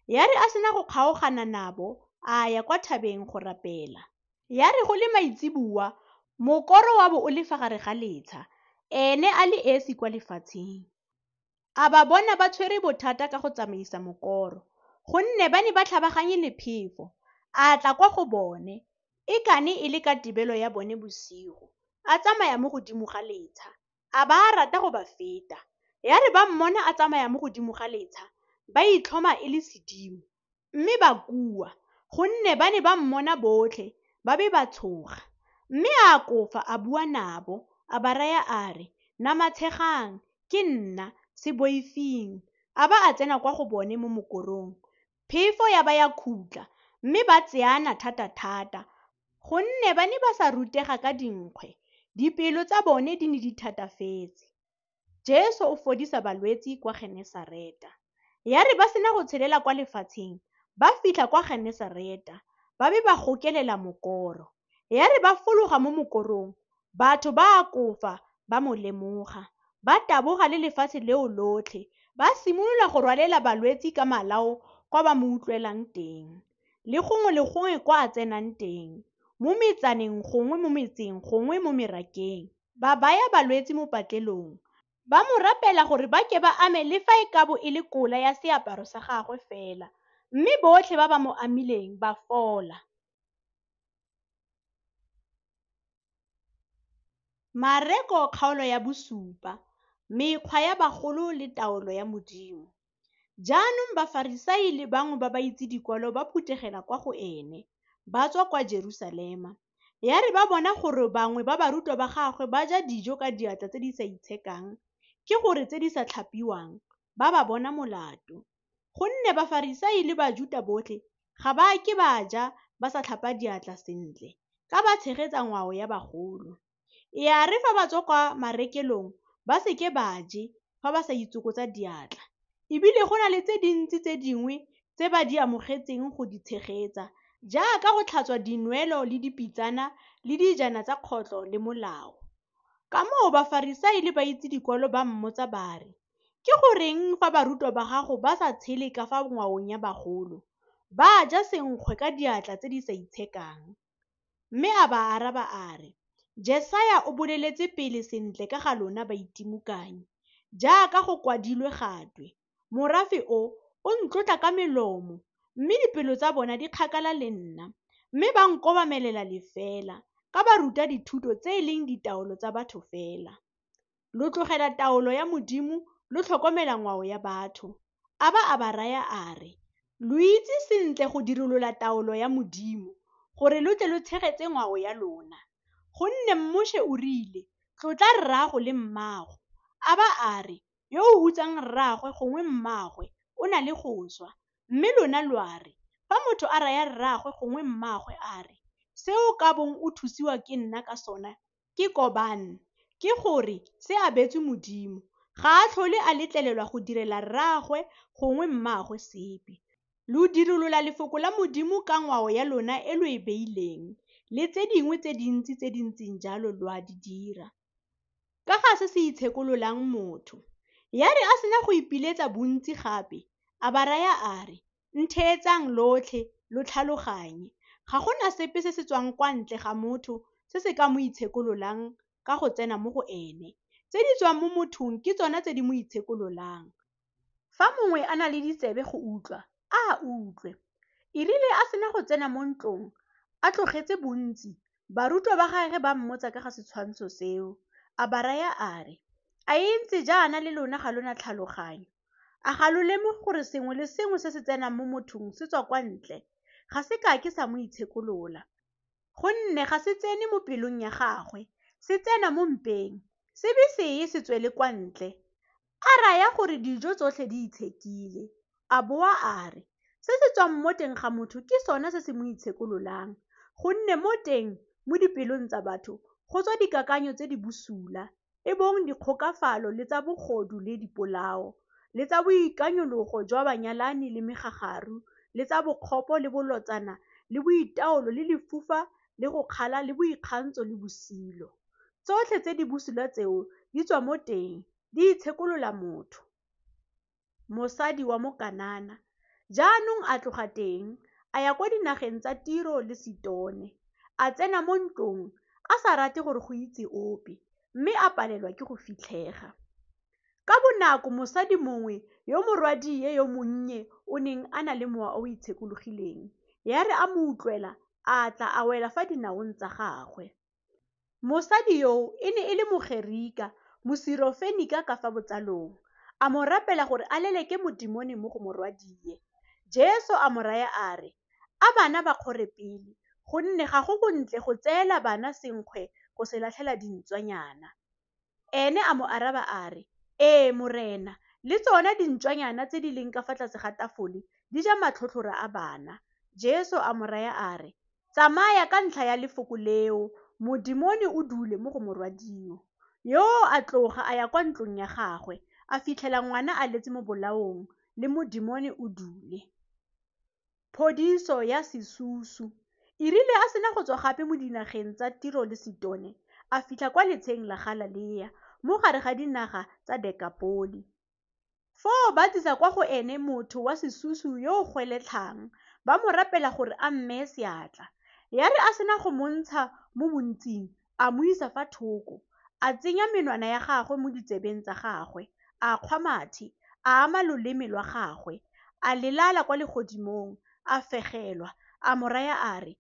Ya re a sena go kgaogana nabo, a ya kwa thabeng go rapela. Ya re go le maitseboa, mokoro wa bo o le fa gare ga letsha, ene a le esi kwa lefatsheng. A ba bona ba tshwere bothata ka go tsamaisa mokoro, gonne ba ne ba tlhabaganye le phefo. A tla kwa go bone, e kane e le ka tebelo ya bone bosigo, a tsamaya mo godimo ga letsha. A ba a rata go ba feta. Ya re ba mmona a tsamaya mo godimo ga letsha, ba itlhoma e le sedimo, mme ba kua, gonne ba ne ba mmona botlhe, ba be ba tshoga. Mme a akofa a bua nabo, a ba raya a re, Namatshegang, ke nna, se boifeng. A ba a tsena kwa go bone mo mokorong. Phefo ya ba ya khutla, mme ba tseana thata-thata, gonne ba ne ba sa rutega ka dinkgwe, dipelo tsa bone di ne di thatafetse. Jesu o fodisa balwetsi kwa Genesareta. Ya re ba sena go tshelela kwa lefatsheng, ba fitlha kwa Genesareta, ba be ba gokelela mokoro. Ya re ba fologa mo mokorong, batho ba akofa ba mo lemoga, ba taboga le lefatshe leo lotlhe, ba simolola go rwalela balwetsi ka malao kwa ba mo utlwelang teng, le gongwe le gongwe kwa a tsenang teng, mo metsaneng gongwe mo metseng gongwe mo merakeng. Ba baya balwetsi mo patlelong, ba mo rapela gore ba ke ba ame le fa e ka bo e le kola ya seaparo sa gagwe fela, mme botlhe ba ba mo amileng ba fola. Mareko kgaolo ya bosupa, mekgwa ya bagolo le taolo ya Modimo. Jaanong Bafarisai le bangwe ba baitse dikwalo ba phuthegela kwa go ene, ba tswa kwa Jerusalema. Ya re ba bona gore bangwe ba barutwa ba gagwe ba ja dijo ka diatla tse di sa itshekang, ke gore tse di sa tlhapiwang, ba ba bona molato. Gonne Bafarisai le Bajuta botlhe ga ba ke ba ja ba sa tlhapa diatla sentle, ka ba tshegetsa ngwao ya bagolo. Ya re fa ba tswa kwa marekelong ba se ke ba je fa ba sa itsokotsa diatla. Ebile go na le tse dintsi tse dingwe tse ba di amogetseng go di tshegetsa, jaaka go tlhatswa dinwelo le dipitsana le dijana tsa kgotlo le molao. Ka moo Bafarisai le baitse dikwalo ba mmotsa ba re, Ke goreng fa barutwa ba gago ba sa tshele ka fa ngwaong ya bagolo, ba ja senkgwe ka diatla tse di sa itshekang? Mme a ba araba a re, Jesaya o boleletse pele sentle ka ga lona baitimokanyi, jaaka go kwadilwe ga twe, Morafe o, o ntlotla ka melomo, mme dipelo tsa bona di kgakala le nna, mme ba nkobamelela lefela, ka ba ruta dithuto tse e leng ditaolo tsa batho fela. Lo tlogela taolo ya Modimo, lo tlhokomela ngwao ya batho. A ba a ba raya a re, Lo itse sentle go dirolola taolo ya Modimo, gore lo tle lo tshegetse ngwao ya lona. Gonne Moshe o rile, Tlotla rraago le mmaago. A ba a re, Yo o hutsang rraagwe gongwe mmaagwe o na le go swa. Mme lona lo a re, fa motho a raya rraagwe gongwe mmaagwe a re, Se o ka bong o thusiwa ke nna ka sona ke koban, ke gore se abetswe Modimo, ga a tlhole a letlelelwa go direla rraagwe gongwe mmaagwe sepe. Lo dirolola lefoko la Modimo ka ngwao ya lona e lo e beileng, le tse dingwe tse dintsi tse di ntseng jalo lo a di dira. Ka ga se se itshekololang motho. Ya re a sena go ipiletsa bontsi gape, a ba raya a re, Ntheetsang lotlhe, lo tlhaloganye. Ga go na sepe se se tswang kwa ntle ga motho se se ka mo itshekololang ka go tsena mo go ene. Tse di tswang mo mothong ke tsona tse di mo itshekololang. Fa mongwe a na le ditsebe go utlwa, a a utlwe. E rile a sena go tsena mo ntlong, a tlogetse bontsi, barutwa ba gagwe ba mmotsa ka ga setshwantsho seo. A ba raya a re, A e ntse jaana le lona ga lo na tlhaloganyo? A ga lo lemoge gore sengwe le sengwe se se tsenang mo mothong se tswa kwa ntle, ga se ka ke sa mo itshekolola? Gonne ga se tsene mo pelong ya gagwe, se tsena mo mpeng, se be se ye se tswele kwa ntle. A raya gore dijo tsotlhe di itshekile. A boa a re, Se se tswang mo teng ga motho ke sona se se mo itshekololang. Gonne mo teng, mo dipelong tsa batho, go tswa dikakanyo tse di bosula, e bong dikgokafalo le tsa bogodu le dipolao, le tsa boikanyologo jwa banyalani le megagaru, le tsa bokgopo le bolotsana le boitaolo le lefufa le go kgala le boikgantsho le bosilo. Tsotlhe tse di bosula tseo di tswa mo teng, di itshekolola motho. Mosadi wa Mokanana. Jaanong a tloga teng, a ya kwa dinageng tsa Tiro le Sitone. A tsena mo ntlong, a sa rate gore go itse ope, mme a palelwa ke go fitlhega. Ka bonako mosadi mongwe yo morwadie yo monnye o neng a na le mowa o o itshekologileng, ya re a mo utlwela, a tla a wela fa dinaong tsa gagwe. Mosadi yoo e ne e le Mogerika, Mosirofenika ka fa botsalong, a mo rapela gore a leleke modemone mo go morwadie. Jesu a mo raya a re, A bana ba kgore pele, gonne ga go gontle go tseela bana senkgwe go se latlhela dintšwanyana. Ene a mo araba a re, Ee, Morena, le tsona dintšwanyana tse di leng ka fa tlase ga tafole di ja matlhotlhora a bana. Jesu a mo raya a re, Tsamaya ka ntlha ya lefoko leo, modemone o dule mo go morwadio. Yoo a tloga a ya kwa ntlong ya gagwe, a fitlhela ngwana a letse mo bolaong, le modemone o dule. Phodiso ya sesusu. E rile a sena go tswa gape mo dinageng tsa Tiro le Sitone, a fitlha kwa letsheng la Galalea, mo gare ga dinaga tsa Dekapoli. Foo ba tsisa kwa go ene motho wa sesusu yo o gweletlhang, ba mo rapela gore a mmee seatla. Ya re a sena go mo ntsha mo bontsing, a mo isa fa thoko, a tsenya menwana ya gagwe mo ditsebeng tsa gagwe, a kgwa mathe, a ama loleme lwa gagwe, a lelala kwa legodimong, a fegelwa, a mo raya a re,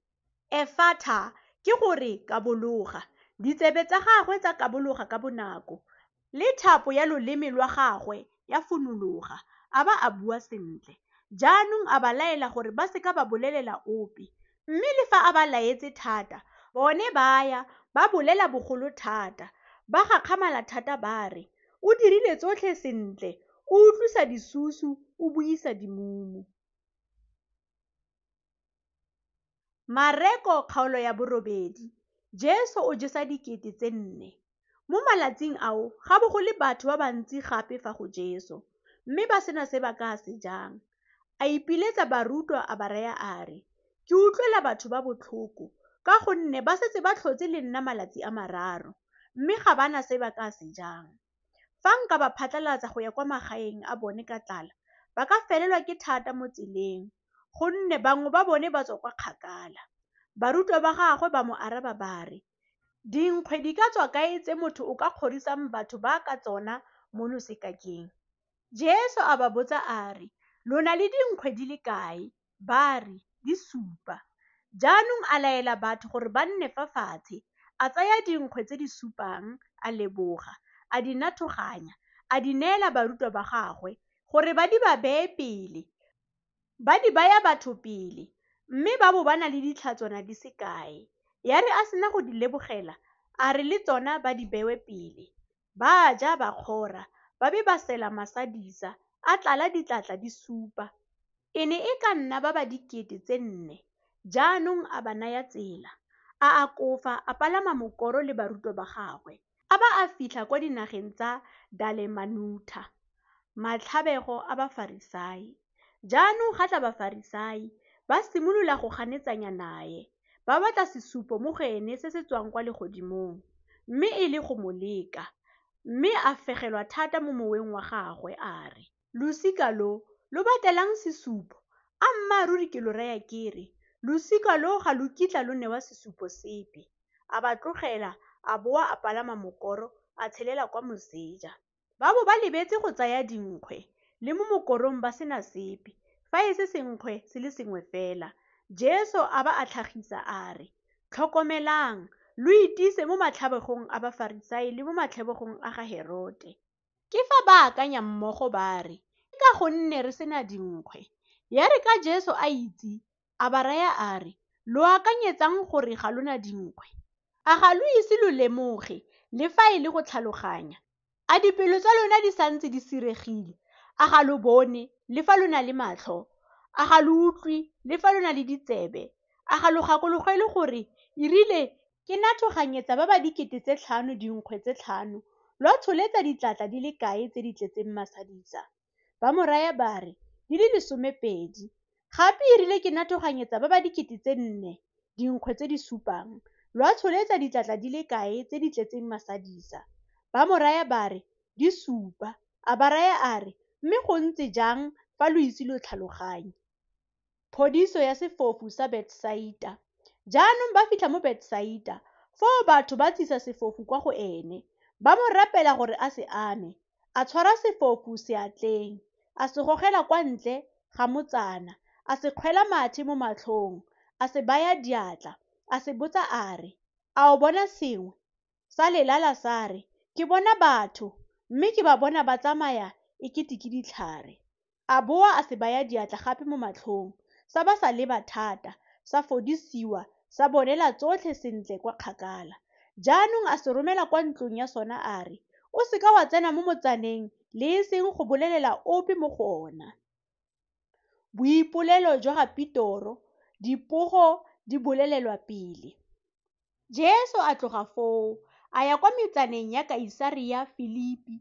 Efatha, ke gore kabologa. Ditsebe tsa gagwe tsa kabologa ka bonako, le thapo ya loleme lwa gagwe ya funologa, a ba a bua sentle. Jaanong a ba laela gore ba se ka ba bolelela ope, mme le fa a ba laetse thata, bone ba ya ba bolela bogolo thata, ba gakgamala thata ba re, O dirile tsotlhe sentle, o utlwisa disusu, o buisa dimumu. Mareko kgaolo ya 8. Jesu o jesa 4,000. Mo malatsing ao ga bo go le batho ba bantsi gape fa go Jesu, mme ba sena se ba ka se jang. A ipiletsa barutwa a ba raya a re, Ke utlwela batho ba botlhoko, ka gonne ba setse ba tlhotse le nna malatsi a mararo, mme ga ba na se ba ka se jang. Fa nka ba phatlalatsa go ya kwa magaeng a bone ka tlala, ba ka felelwa ke thata mo tseleng, gonne bangwe ba bone ba tswa kwa kgakala. Barutwa ba gagwe ba mo araba ba re, Dinkgwe di ka tswa kae tse motho o ka kgorisang batho ba ka tsona mono sekakeng? Jesu a ba botsa a re, Lo na le dinkgwe di le kae? Ba re, Di supa. Jaanong a laela batho gore ba nne fa fatshe, a tsaya dinkgwe tse di supang, a leboga, a di nathoganya, a di neela barutwa ba gagwe gore ba di ba bee pele. Ba di baya batho pele, mme ba bo ba na le ditlhatswana di se kae. Ya re a sena go di lebogela, a re le tsona ba di bewe pele. Ba ja ba kgora, ba be ba sela masadisa, a tlala ditlatla di supa. E ne e ka nna ba ba 4,000. Jaanong a ba naya tsela. A akofa a palama mokoro le barutwa ba gagwe, a ba a fitlha kwa dinageng tsa Dalemanutha. Matlhabego a Bafarisai. Jaanong ga tla Bafarisai, ba simolola go ganetsanya nae, ba batla sesupo mo go ene se se tswang kwa legodimong, mme e le go mo leka. Mme a fegelwa thata mo moweng wa gagwe a re, Losika lo, lo batlelang sesupo? Ammaaruri ke lo raya ke re, losika lo ga lo kitla lo newa sesupo sepe. A ba tlogela, a boa a palama mokoro, a tshelela kwa moseja. Ba bo ba lebetse go tsaya dinkgwe, le mo mokorong ba sena sepe, fa e se senkgwe se le sengwe fela. Jesu a ba a tlhagisa a re, Tlhokomelang, lo itise mo matlhabegong a Bafarisai le mo matlhabegong a ga Herote. Ke fa ba akanya mmogo ba re, Ke ka gonne re sena dinkgwe. Ya re ka Jesu a itse, a ba raya a re, Lo akanyetsang gore ga lo na dinkgwe? A ga lo ise lo lemoge, le fa e le go tlhaloganya? A dipelo tsa lona di santse di siregile? A ga lo bone, le fa lo na le matlho? A ga lo utlwe, le fa lo na le ditsebe? A ga lo gakologelwe gore e rile ke nathoganyetsa ba ba 5,000 dinkgwe tse 5, lwa tsholetsa ditlatla di le kae tse di tletseng masadisa? Ba mo raya ba re, Di le 12. Gape e rile ke nathoganyetsa ba ba 4,000 dinkgwe tse di supang, lwa tsholetsa ditlatla di le kae tse di tletseng masadisa? Ba mo raya ba re, Di supa. A ba raya a re, Mme go ntse jang fa lo ise lo tlhaloganye? Phodiso ya sefofu sa Betsaita. Jaanong ba fitlha mo Betsaita. Foo batho ba tsisa sefofu kwa go ene, ba mo rapela gore a se ame. A tshwara sefofu seatleng, a se gogela kwa ntle ga motsana, a se kgwela mathe mo matlhong, a se baya diatla, a se botsa a re, A o bona sengwe? Sa lelala sa re, Ke bona batho, mme ke ba bona ba tsamaya e kete ke ditlhare. A boa a se baya diatla gape mo matlhong, sa ba sa leba thata, sa fodisiwa, sa bonela tsotlhe sentle kwa kgakala. Jaanong a se romela kwa ntlong ya sona a re, O se ka wa tsena mo motsaneng le e seng go bolelela ope mo go ona. Boipolelo jwa ga Petoro, dipogo di bolelelwa pele. Jesu a tloga foo, a ya kwa metsaneng ya Kaisarea Filipi,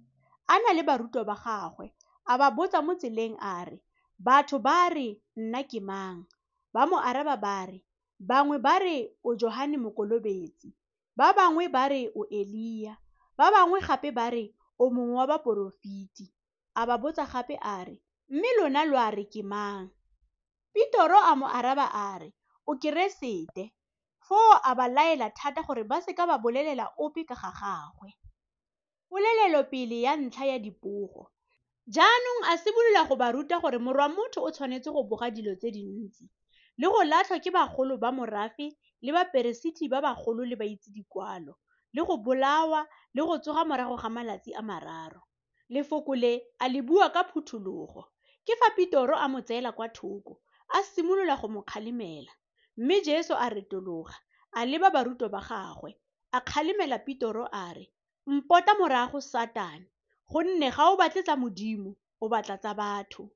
a na le barutwa ba gagwe. A ba botsa mo tseleng a re, Batho ba re nna ke mang? Ba mo araba ba re, Bangwe ba re o Johane Mokolobetsi, ba bangwe ba re o Elia, ba bangwe gape ba re o mongwe wa baporofeti. A ba botsa gape a re, Mme lona lwa re ke mang? Petoro a mo araba a re, O Keresete. Foo a ba laela thata gore ba se ka ba bolelela ope ka ga gagwe. Polelelopele ya ntlha ya dipogo. Jaanong a simolola go ba ruta gore Morwa-Motho o tshwanetse go boga dilo tse dintsi, le go latlhwa ke bagolo ba morafe le baperesiti ba bagolo le baitse-dikwalo, le go bolawa le go tsoga morago ga malatsi a mararo. Lefoko le a le bua ka phuthologo. Ke fa Petoro a mo tseela kwa thoko, a simolola go mo kgalemela. Mme Jesu a retologa, a leba barutwa ba gagwe, a kgalemela Petoro a re, Mpota morago, Satane, gonne ga o batle tsa Modimo, o batla tsa batho.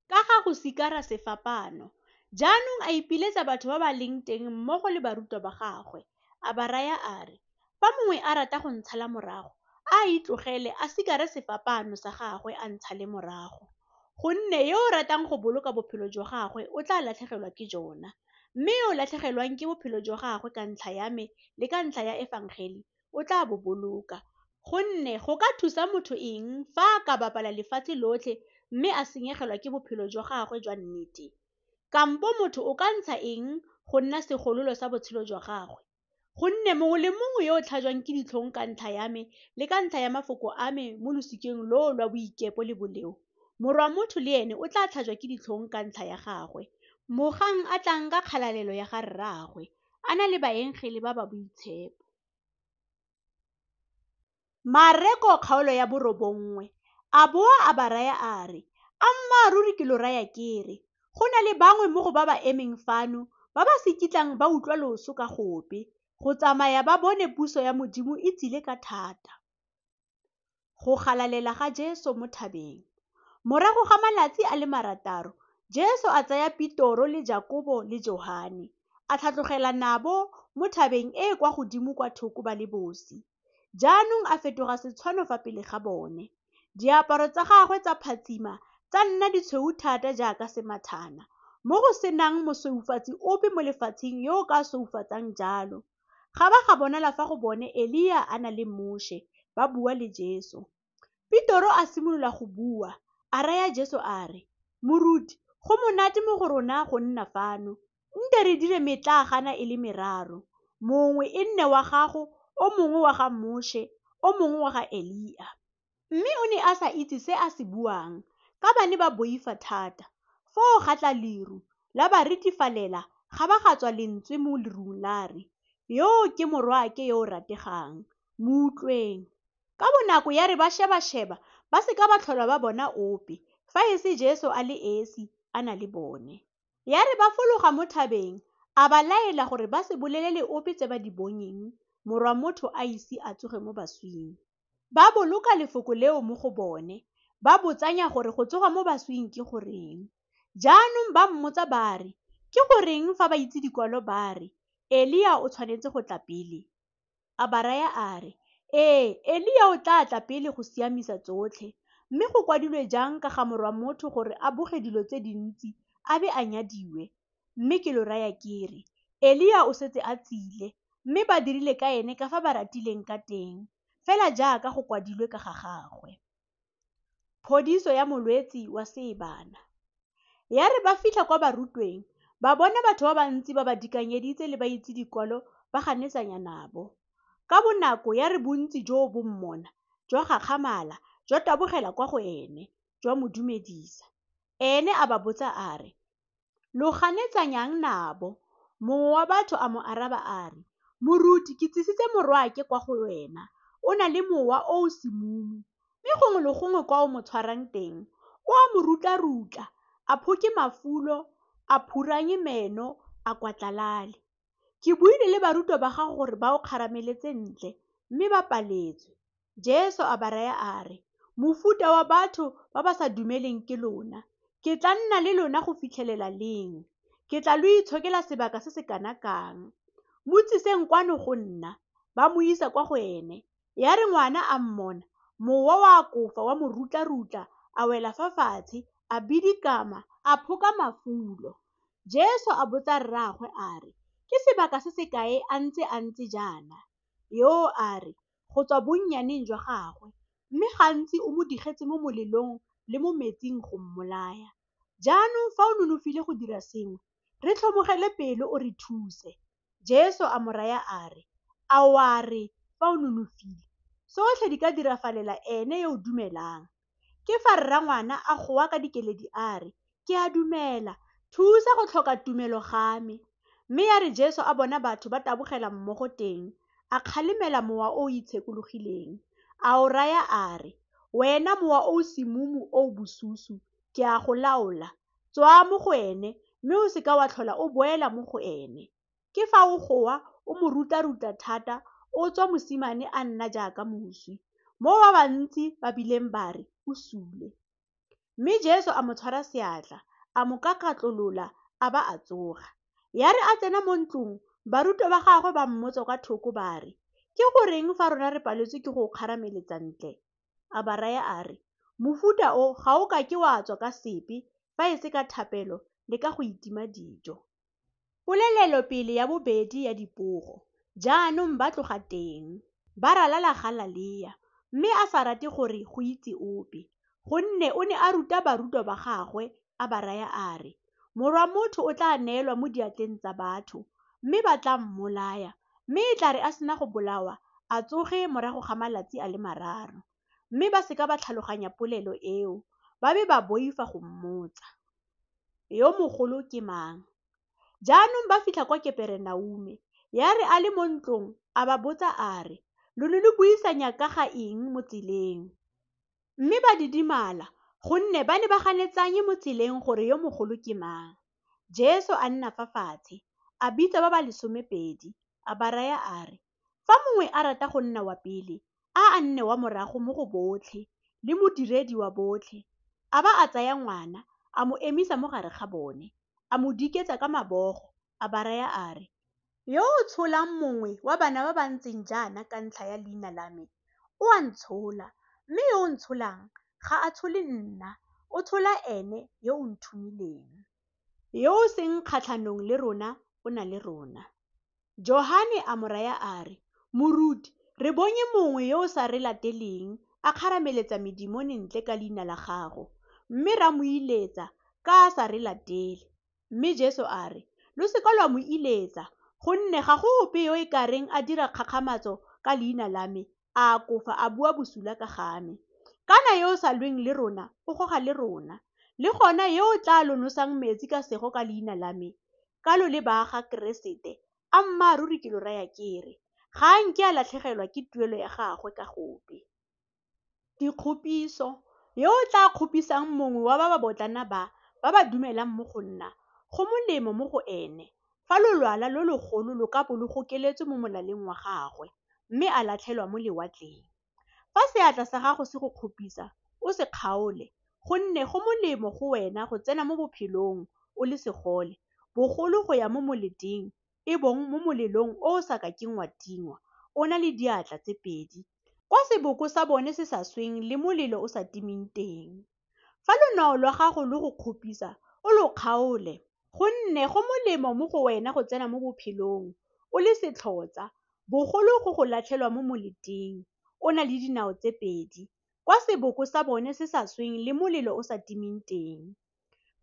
Ka ga go sikara sefapaano. Jaanong a ipiletsa batho ba ba leng teng mmogo le barutwa ba gagwe, a ba raya a re, Fa mongwe a rata go ntshala morago, a a itlogele a sikare sefapaano sa gagwe a ntshale morago. Gonne yo o ratang go boloka bophelo jwa gagwe o tla latlhegelwa ke jona, mme yo o latlhegelwang ke bophelo jwa gagwe ka ntlha ya me le ka ntlha ya Efangeli o tla bo boloka. Gonne go ka thusa motho eng fa a ka bapala lefatshe lotlhe mme a senyegelwa ke bophelo jwa gagwe jwa nnete? Kampo motho o ka ntsha eng go nna segololo sa botshelo jwa gagwe? Gonne mongwe le mongwe yo o tlhajwang ke ditlhong ka ntlha ya me le ka ntlha ya mafoko a me mo losikeng loo lwa boikepo le boleo, Morwa-Motho le ene o tla tlhajwa ke ditlhong ka ntlha ya gagwe, mogang a tlang ka kgalalelo ya ga Rraagwe, a na le baengele ba ba boitshepo. Mareko kgaolo ya 9. A boa a ba raya a re, Ammaaruri ke lo raya ke re, go na le bangwe mo go ba ba emeng fano ba ba se kitlang ba utlwa loso ka gope, go tsamaya ba bone puso ya Modimo e tsile ka thata. Go galalela ga Jesu mo thabeng. Morago ga malatsi a le marataro, Jesu a tsaya Petoro le Jakobo le Johane, a tlhatlogela nabo mo thabeng e e kwa godimo kwa thoko ba le bosi. Jaanong a fetoga setshwano fa pele ga bone. Diaparo tsa gagwe tsa phatsima tsa nna ditshweu thata jaaka semathana, mo go se nang mosweufatsi ope mo lefatsheng yo o ka sweufatsang jalo. Ga ba ga bonala fa go bone Elia a na le Moshe, ba bua le Jesu. Petoro a simolola go bua, a raya Jesu a re, Moruti, go monate mo go rona go nna fano. Nte re dire metlaagana e le meraro, mongwe e nne wa gago, o mongwe wa ga Moshe, o mongwe wa ga Elia. Mme o ne a sa itse se a se buang, ka ba ne ba boifa thata. Foo ga tla leru, la ba ritifalela, ga ba ga tswa lentswe mo lerung la re, Yo ke Morwaake yo o rategang, mo utlweng. Ka bonako ya re ba šebašeba, ba se ka ba tlhola ba bona ope, fa e se Jesu a le esi a na le bone. Ya re ba fologa mo thabeng, a ba laela gore ba se bolelele ope tse ba di bonyeng, Morwa-Motho a ise a tsoge mo baswing. Ba boloka lefoko leo mo go bone, ba botsanya gore go tsoga mo baswing ke goreng. Jaanong ba mmotsa ba re, Ke goreng fa baitse-dikwalo ba re, Elia o tshwanetse go tla pele? A ba raya a re, Ee, Elia o tla tla pele go siamisa tsotlhe. Mme go kwadilwe jang ka ga Morwa-Motho gore a boge dilo tse dintsi, a be a nyadiwe? Mme ke lo raya ke re, Elia o setse a tsile, mme ba dirile ka ene ka fa ba ratileng ka teng, fela jaaka go kwadilwe ka ga gagwe. Phodiso ya molwetsi wa seebana. Ya re ba fitlha kwa barutweng, ba bona batho ba bantsi ba ba dikanyeditse le baitse-dikwalo ba ganetsanya nabo. Ka bonako ya re bontsi joo bo mmona, jwa gakgamala, jwa tabogela kwa go ene, jwa mo dumedisa. Ene a ba botsa a re, Lo ganetsanyang nabo? Mongwe wa batho a mo araba a re, Moruti, ke tsisitse morwaake kwa go wena. o na le mowa o o semumu, mme gongwe le gongwe kwa o mo tshwarang teng, o a mo rutla-rutla, a phoke mafulo, a phuranye meno, a kwatlalale. Ke buile le barutwa ba gago gore ba o kgarameletse ntle, mme ba paletswe. Jesu a ba raya a re, Mofuta wa batho ba ba sa dumeleng ke lona, ke tla nna le lona go fitlhelela leng? Ke tla lo itshokela sebaka se se kana kang? Mo tsiseng kwano go nna. Ba mo isa kwa go ene. Ya re ngwana a mmona, mowa wa akofa wa mo rutla-rutla, a wela fa fatshe, a bidikama, a phoka mafulo. Jesu a botsa rraagwe a re, Ke sebaka se se kae a ntse a ntse jaana? Yo a re, Go tswa bonnyaneng jwa gagwe, mme gantsi o mo digetse mo molelong le mo metsing go mmolaya. Jaanong fa o nonofile go dira sengwe, re tlhomogele pelo o re thuse. Jesu a mo raya a re, A wa re fa o nonofile? Tsotlhe di ka dirafalela ene yo o dumelang. Ke fa rrangwana a goa ka dikeledi a re, Ke a dumela, thusa go tlhoka tumelo ga me. Mme ya re Jesu a bona batho ba tabogela mmogo teng, a kgalemela mowa o o itshekologileng, a o raya a re, Wena mowa o o semumu o o bosusu, ke a go laola, tswaa mo go ene, mme o se ka wa tlhola o boela mo go ene. Ke fa o goa o mo ruta-ruta thata, o tswa mosimane a nna jaaka moswi, mo ba bantsi ba bileng ba re, o sule. Mme Jesu a mo tshwara seatla, a mo kakatlolola, a ba a tsoga. Ya re a tsena mo ntlong, barutwa ba gagwe ba mmotsa kwa thoko ba re, Ke goreng fa rona re paletswe ke go o kgarameletsa ntle? A ba raya a re, Mofuta o ga o ka ke wa tswa ka sepe, fa e se ka thapelo le ka go itima dijo. Polelelopele ya bobedi ya dipogo. Jaanong ba tloga teng, ba ralala Galalea, mme a sa rate gore go itse ope, gonne o ne a ruta barutwa ba gagwe, a ba raya a re, Morwa-motho o tla neelwa mo diatleng tsa batho, mme ba tla mmolaya, mme e tla re a sena go bolawa, a tsoge morago ga malatsi a le mararo. Mme ba se ka ba tlhaloganya polelo eo, ba be ba boifa go mmotsa. Yo mogolo ke mang? Jaanong ba fitlha kwa Keperenaume. Ya re a le mo ntlong, a ba botsa a re, Lo ne lo buisanya ka ga eng mo tseleng? Mme ba didimala, gonne ba ne ba ganetsanye mo tseleng gore yo mogolo ke mang. Jesu a nna fa fatshe, a bitsa ba ba lesomepedi, a ba raya a re, Fa mongwe a rata go nna wa pele, a a nne wa morago mo go botlhe, le modiredi wa botlhe. A ba a tsaya ngwana, a mo emisa mo gare ga bone, a mo diketsa ka mabogo, a ba raya a re, Yo o tsholang mongwe wa bana ba ba ntseng jaana ka ntlha ya leina la me, o a ntshola, mme yo o ntsholang ga a tshole nna, o tshola ene yo o nthomileng. Yo o seng kgatlhanong le rona o na le rona. Johane a mo raya a re, Moruti, re bonye mongwe yo o sa re lateleng a kgarameletsa medimone ntle ka leina la gago, mme ra mo iletsa, ka a sa re latele. Mme Jesu a re, Lo se ka lwa mo iletsa, gonne ga go ope yo e ka reng a dira kgakgamatso ka leina la me, a akofa a bua bosula ka ga me. Kana yo o sa lweng le rona, o goga le rona. Le gona yo o tla lo nosang metsi ka sego ka leina la me, ka lo le ba ga Keresete, ammaaruri ke lo raya ke re, ga a nke a latlhegelwa ke tuelo ya gagwe ka gope. Dikgopiso. Yo o tla kgopisang mongwe wa ba ba botlana ba, ba ba dumelang mo go nna, go molemo mo go ene fa lolwala lo logolo lo ka bo lo gokeletswe mo molaleng wa gagwe, mme a latlhelwa mo lewatleng. Fa seatla sa gago se go kgopisa, o se kgaole, gonne go molemo go wena go tsena mo bophelong o le segole, bogolo go ya mo moleteng, e bong mo molelong o o sa kakeng wa tingwa, o na le diatla tse pedi, kwa seboko sa bone se sa sweng le molelo o sa timeng teng. Fa lonao lwa gago lo go kgopisa, o lo kgaole, gonne go molemo mo go wena go tsena mo bophelong o le setlhotsa, bogolo go go latlhelwa mo moleteng, o na le dinao tse pedi, kwa seboko sa bone se sa sweng le molelo o sa timeng teng.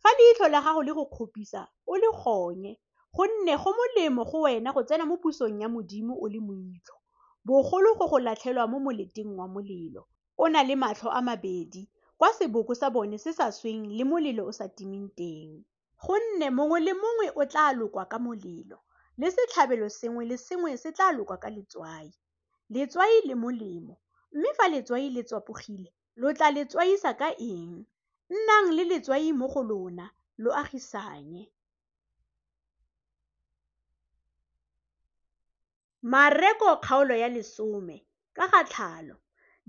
Fa leitlho la gago le go kgopisa, o le gonye, gonne go molemo go wena go tsena mo pusong ya Modimo o le moitlho, bogolo go go latlhelwa mo moleteng wa molelo, o na le matlho a mabedi, kwa seboko sa bone se sa sweng le molelo o sa timeng teng. Gonne mongwe le mongwe o tla lokwa ka molelo, le setlhabelo sengwe le sengwe se tla lokwa ka letswai. Letswai le molemo, mme fa letswai le tswapogile, lo tla le tswaisa ka eng? Nnang le letswai mo go lona, lo agisanye. Mareko kgaolo ya 10, ka ga tlhalo.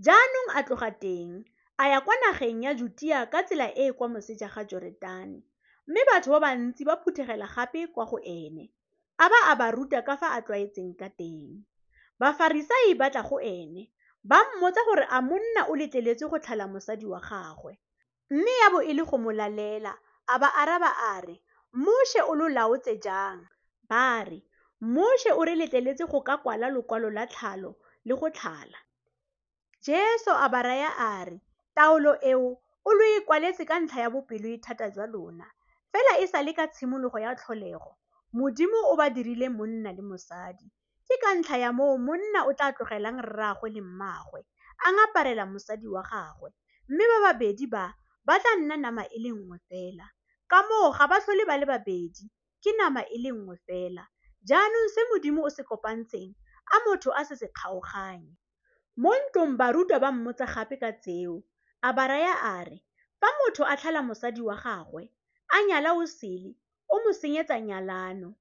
Jaanong a tloga teng, a ya kwa nageng ya Jutea ka tsela e e kwa moseja ga Joretane. Mme batho ba bantsi ba phuthegela gape kwa go ene, a ba a ba ruta ka fa a tlwaetseng ka teng. Bafarisai ba tla go ene, ba mmotsa gore a monna o letleletswe go tlhala mosadi wa gagwe. Mme ya bo e le go mo lalela, a ba araba a re, Moše o lo laotse jang? Ba re, Moše o re letleletse go ka kwala lokwalo lwa tlhalo le go tlhala. Jesu a ba raya a re, Taolo eo o lo e kwaletse ka ntlha ya bopeloethata jwa lona. Fela e sa le ka tshimologo ya tlholego, Modimo o ba dirile monna le mosadi. Ke ka ntlha ya moo monna o tla tlogelang rraagwe le mmaagwe, a ngaparela mosadi wa gagwe, mme ba babedi ba ba tla nna nama e le nngwe fela. Ka moo ga ba tlhole ba le babedi, ke nama e le nngwe fela. Jaanong se Modimo o se kopantseng, a motho a se se kgaoganye. Mo ntlong barutwa ba mmotsa gape ka tseo. A ba raya a re, Fa motho a tlhala mosadi wa gagwe, a nyala o sele, o mo senyetsa nyalano.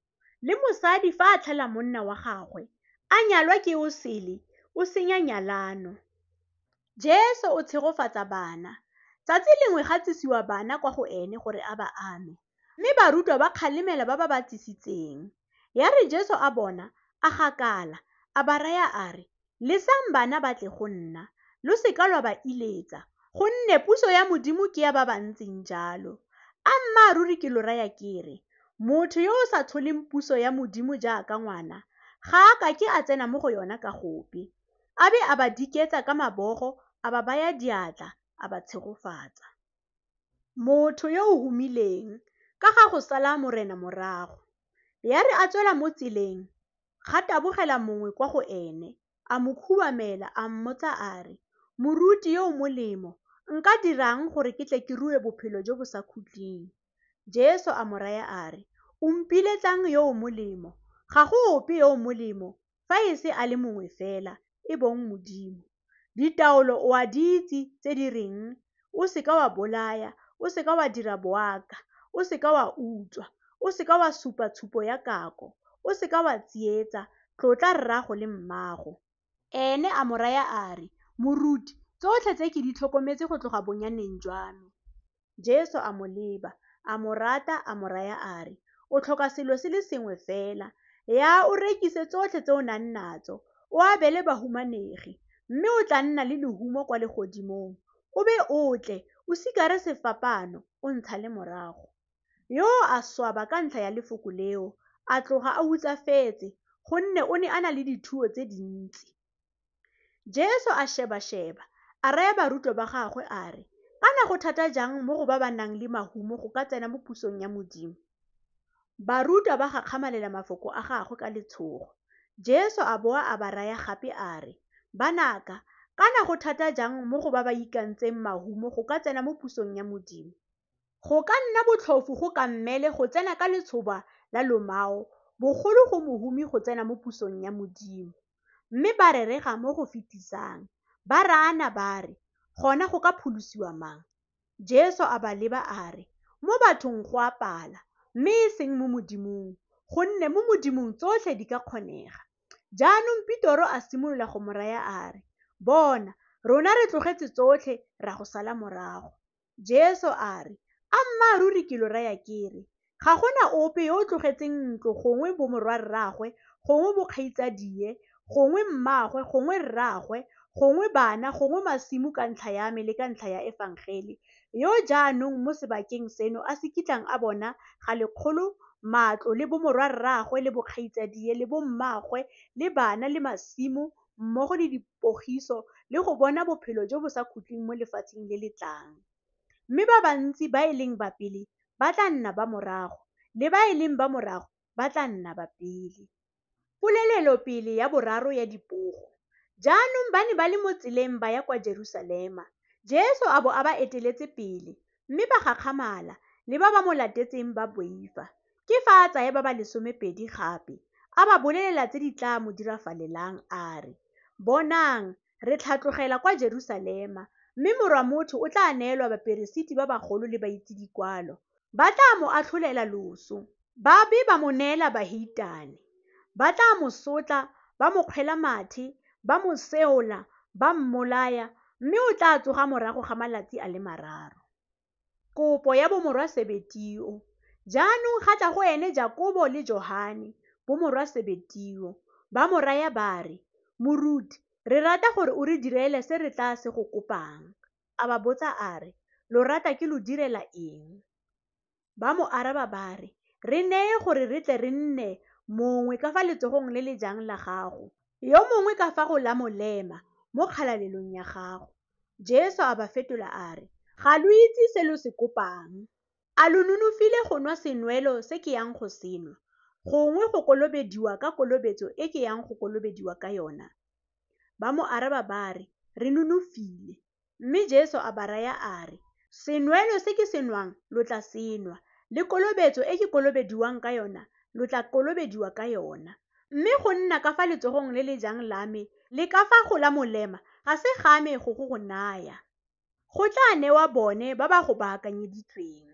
Le mosadi fa a tlhala monna wa gagwe, a nyalwa ke o sele, o senya nyalano. Jesu o tshegofatsa bana. Tsatsi lengwe ga tsisiwa bana kwa go ene gore a ba ame, mme barutwa ba kgalemela ba ba ba tsisitseng. Ya re Jesu a bona, a gakala, a ba raya a re, Lesang bana ba tle go nna, lo se ka lwa ba iletsa, gonne puso ya Modimo ke ya ba ba ntseng jalo. Ammaaruri ke lo raya ke re, motho yo o sa tsholeng puso ya Modimo jaaka ngwana, ga a ka ke a tsena mo go yona ka gope. A be a ba diketsa ka mabogo, a ba baya diatla, a ba tshegofatsa. Motho yo o humileng, ka ga go sala Morena morago. Ya re a tswela mo tseleng, ga tabogela mongwe kwa go ene, a mo khubamela, a mmotsa a re, Moruti yo o molemo, nka dirang gore ke tle ke rue bophelo jo bo sa khutleng? Jesu a mo raya a re, O mpiletsang yo o molemo? Ga go ope yo o molemo, fa e se a le mongwe fela, e bong Modimo. Ditaolo o a di itse tse di reng, O se ka wa bolaya, o se ka wa dira boaka, o se ka wa utswa, o se ka wa supa tshupo ya kako, o se ka wa tsietsa, tlotla rrago le mmago. Ene a mo raya a re, Moruti, tsotlhe tse ke di tlhokometse go tloga bonyaneng jwa me. Jesu a mo leba, a mo rata, a mo raya a re, O tlhoka selo se le sengwe fela, yaa o rekise tsotlhe tse o nang natso, o abele bahumanegi, mme o tla nna le lehumo kwa legodimong. O be o tle, o sikare sefapaano, o ntshale morago. Yo a swaba ka ntlha ya lefoko leo, a tloga a hutsafetse, gonne o ne a na le dithuo tse dintsi. Jesu a šebašeba, a raya barutwa ba gagwe a re, Kana go thata jang mo go ba ba nang le mahumo go ka tsena mo pusong ya Modimo? Barutwa ba gakgamalela mafoko a gagwe ka letshogo. Jesu a boa a ba raya gape a re, Banaka, kana go thata jang mo go ba ba ikantseng mahumo go ka tsena mo pusong ya Modimo? Go ka nna botlhofu go kammele go tsena ka letshoba la lomao, bogolo go mohumi go tsena mo pusong ya Modimo. Mme ba rerega mo go fetisang, ba raana ba re, Gona go ka pholosiwa mang? Jesu a ba leba a re, Mo bathong go a pala, mme e seng mo Modimong, gonne mo Modimong tsotlhe di ka kgonega. Jaanong Petoro a simolola go mo raya a re, Bona, rona re tlogetse tsotlhe ra go sala morago. Jesu a re, Ammaaruri ke lo raya ke re, ga go na ope yo o tlogetseng ntlo gongwe bomorwarraagwe gongwe bokgaitsadie gongwe mmaagwe gongwe rraagwe gongwe bana gongwe masimo ka ntlha ya me le ka ntlha ya Efangele, yo jaanong mo sebakeng seno a se kitlang a bona ga lekgolo matlo le bomorwarraagwe le bokgaitsadie le bommaagwe le bana le masimo mmogo le dipogiso le go bona bophelo jo bo sa khutleng mo lefatsheng le le tlang. Mme ba bantsi ba e leng ba pele ba tla nna ba morago, le ba e leng ba morago ba tla nna ba pele. Polelelopele ya boraro ya dipogo. Jaanong ba ne ba le mo tseleng ba ya kwa Jerusalema. Jesu a bo a ba eteletse pele, mme ba gakgamala, le ba ba mo latetseng ba boifa. Ke fa a tsaya ba ba lesomepedi gape, a ba bolelela tse di tla mo dirafalelang a re, Bonang, re tlhatlogela kwa Jerusalema, mme Morwa-Motho o tla neelwa baperesiti ba bagolo le baitse-dikwalo. Ba tla mo atlholela loso, ba be ba mo neela baheitane. Ba tla mo sotla, ba mo kgwela mathe, ba mo seola, ba mmolaya, mme o tla tsoga morago ga malatsi a le mararo. Kopo ya bomorwa Sebetio. Jaanong ga tla go ene Jakobo le Johane, bomorwa Sebetio. Ba mo raya ba re, Moruti, re rata gore o re direle se re tla se go kopang. A ba botsa a re, Lo rata ke lo direla eng? Ba mo araba ba re, Re neye gore re tle re nne mongwe ka fa letsogong le le jang la gago, yo mongwe ka fa go la molema mo kgalalelong ya gago. Jesu a ba fetola a re, Ga lo itse se lo se kopang. A lo nonofile go nwa senwelo se ke yang go se nwa, gongwe go kolobediwa ka kolobetso e ke yang go kolobediwa ka yona? Ba mo araba ba re, Re nonofile. Mme Jesu a ba raya a re, Senwelo se ke se nwang lo tla se nwa, le kolobetso e ke kolobediwang ka yona lo tla kolobediwa ka yona. Mme go nna ka fa letsogong le le jang la me le ka fa go la molema ga se ga me go go naya. Go tla newa bone ba ba go baakanyeditsweng.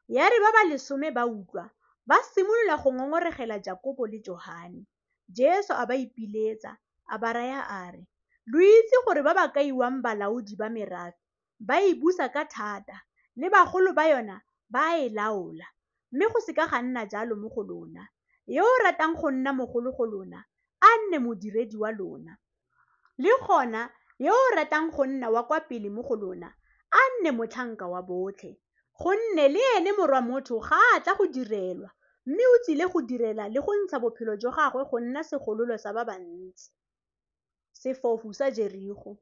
Ya re ba ba lesome ba utlwa, ba simolola go ngongoregela Jakobo le Johane. Jesu a ba ipiletsa, a ba raya a re, Lo itse gore ba ba kaiwang balaodi ba merafe ba e busa ka thata, le bagolo ba yona ba a e laola. Mme go se ka ga nna jalo mo go lona. Yo o ratang go nna mogolo go lona, a nne modiredi wa lona. Le gona yo o ratang go nna wa kwa pele mo go lona, a nne motlhanka wa botlhe. Gonne le ene Morwa-Motho ga a tla go direlwa, mme o tsile go direla le go ntsha bophelo jwa gagwe go nna segololo sa ba bantsi. Sefofu sa Jerigo.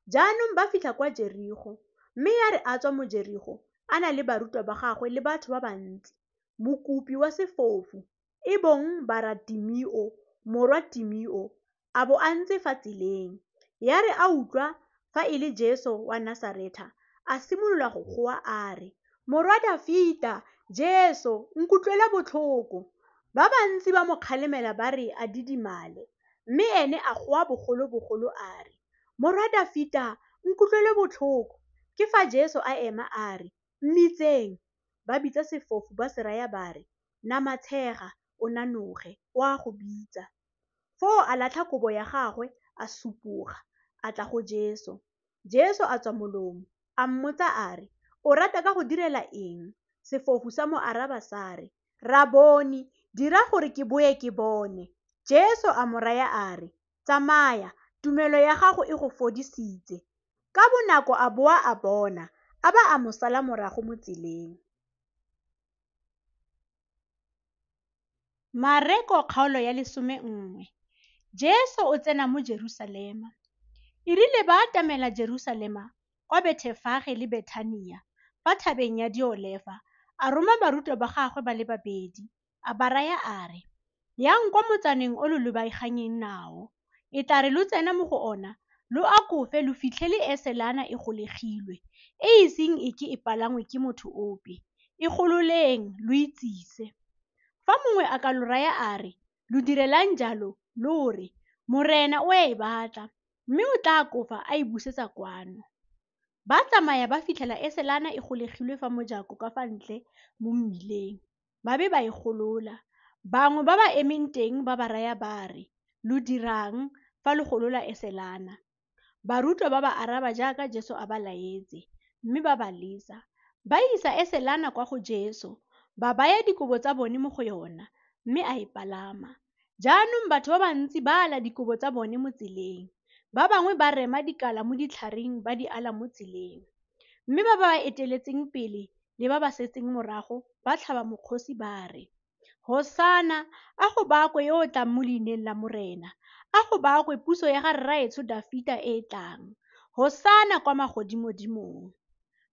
Jaanong ba fitlha kwa Jerigo, mme ya re a tswa mo Jerigo, a na le barutwa ba gagwe le batho ba bantsi, mokopi wa sefofu, e bong Baratimio, morwa Timio, a bo a ntse fa tseleng. Ya re a utlwa fa e le Jesu wa Nasaretha, a simolola go goa a re, Morwa Dafita, Jesu, nkutlwele botlhoko. Ba bantsi ba mo kgalemela ba re a didimale, mme ene a goa bogolo-bogolo a re, Morwa Dafita, nkutlwele botlhoko. Ke fa Jesu a ema a re, Mmitseng. Ba bitsa sefofu ba se raya ba re, Namatshega, o nanoge, o a go bitsa. Foo a latlha kobo ya gagwe, a supoga, a tla go Jesu. Jesu a tswa molomo, a mmotsa a re, O rata ka go direla eng? Sefofu sa mo araba sa re, Raboni, dira gore ke boe ke bone. Jesu a mo raya a re, Tsamaya, tumelo ya gago e go fodisitse. Ka bonako a boa a bona, a ba a mo sala morago mo tseleng. Mareko kgaolo ya 11. Jesu o tsena mo Jerusalema. E rile ba atamela Jerusalema kwa Bethefage le Bethania fa thabeng ya Diolefa, a roma barutwa ba gagwe ba le babedi, a ba raya a re, Yang kwa motsaneng o lo lebaganyeng nao, e tla re lo tsena mo go ona, lo akofe lo fitlhele eselana e golegilwe, e iseng e ke e palangwe ke motho ope. E gololeng lo e tsise. Fa mongwe a ka lo raya a re, Lo direlang jalo? Lo re, Morena o a e batla, mme o tla akofa a e busetsa kwano. Ba tsamaya ba fitlhela eselana e golegilwe fa mojako ka fa ntle mo mmileng, ba be ba e golola. Bangwe ba ba emeng teng ba ba raya ba re, Lo dirang fa lo golola eselana? Barutwa ba ba araba jaaka Jesu a ba laetse, mme ba ba lesa. Ba isa eselana kwa go Jesu, ba baya dikobo tsa bone mo go yona, mme a e palama. Jaanong batho ba bantsi ba ala dikobo tsa bone mo tseleng, ba bangwe ba rema dikala mo ditlhareng ba di ala mo tseleng. Mme ba ba eteletseng pele le ba ba setseng morago ba tlhaba mokgosi ba re, Hosana, a go bakwe yo o tlang mo leineng la Morena, a go bakwe puso ya ga rraetsho Dafita e e tlang, Hosana kwa magodimodimong.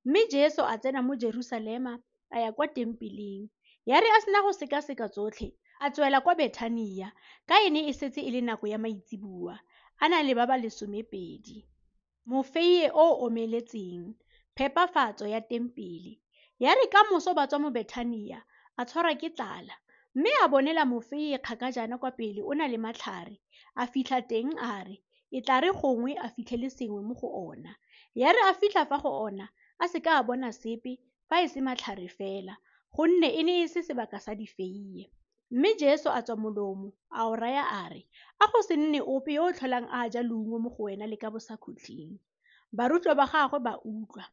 Mme Jesu a tsena mo Jerusalema a ya kwa tempeleng. Ya re a sena go sekaseka tsotlhe, a tswela kwa Bethania, ka e ne e setse e le nako ya maitseboa, a na le ba ba 12. Mofeie o o omeletseng, phepafatso ya tempele. Ya re ka moso ba tswa mo Bethania, a tshwarwa ke tlala, mme a bonela mofeie kgakajana kwa pele o na le matlhare. A fitlha teng a re, e tla re gongwe a fitlhele sengwe mo go ona. Ya re a fitlha fa go ona, a se ka a bona sepe, fa e se matlhare fela, gonne e ne e se sebaka sa difeie. Mme Jesu a tswa molomo, a o raya a re, A go se nne ope yo o tlholang a ja leungo mo go wena le ka bosakhutleng. Barutwa ba gagwe ba utlwa.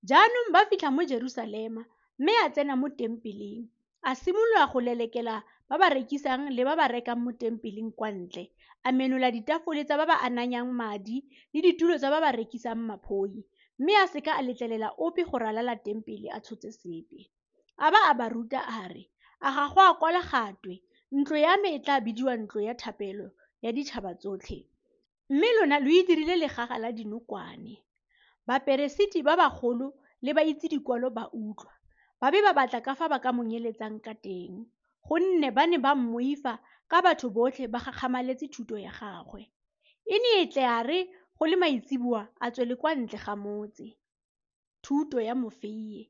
Jaanong ba fitlha mo Jerusalema, mme a tsena mo tempeleng, a simolola go lelekela ba ba rekisang le ba ba rekang mo tempeleng kwa ntle, a menola ditafole tsa ba ba ananyang madi le ditulo tsa ba ba rekisang maphoi, mme a se ka a letlelela ope go ralala tempele a tshotse sepe. A ba a ba ruta a re, A ga go a kwalwa ga twe, Ntlo ya me e tla bidiwa ntlo ya thapelo ya ditšhaba tsotlhe? Mme lona lo e dirile legaga la dinokwane. Baperesiti ba bagolo le baitse dikwalo ba utlwa, ba be ba batla ka fa ba ka mo nyeletsang ka teng, gonne ba ne ba mmoifa ka batho botlhe ba gakgamaletse thuto ya gagwe. E ne e tle a re go le maitseboa a tswele kwa ntle ga motse. Thuto ya mofeie.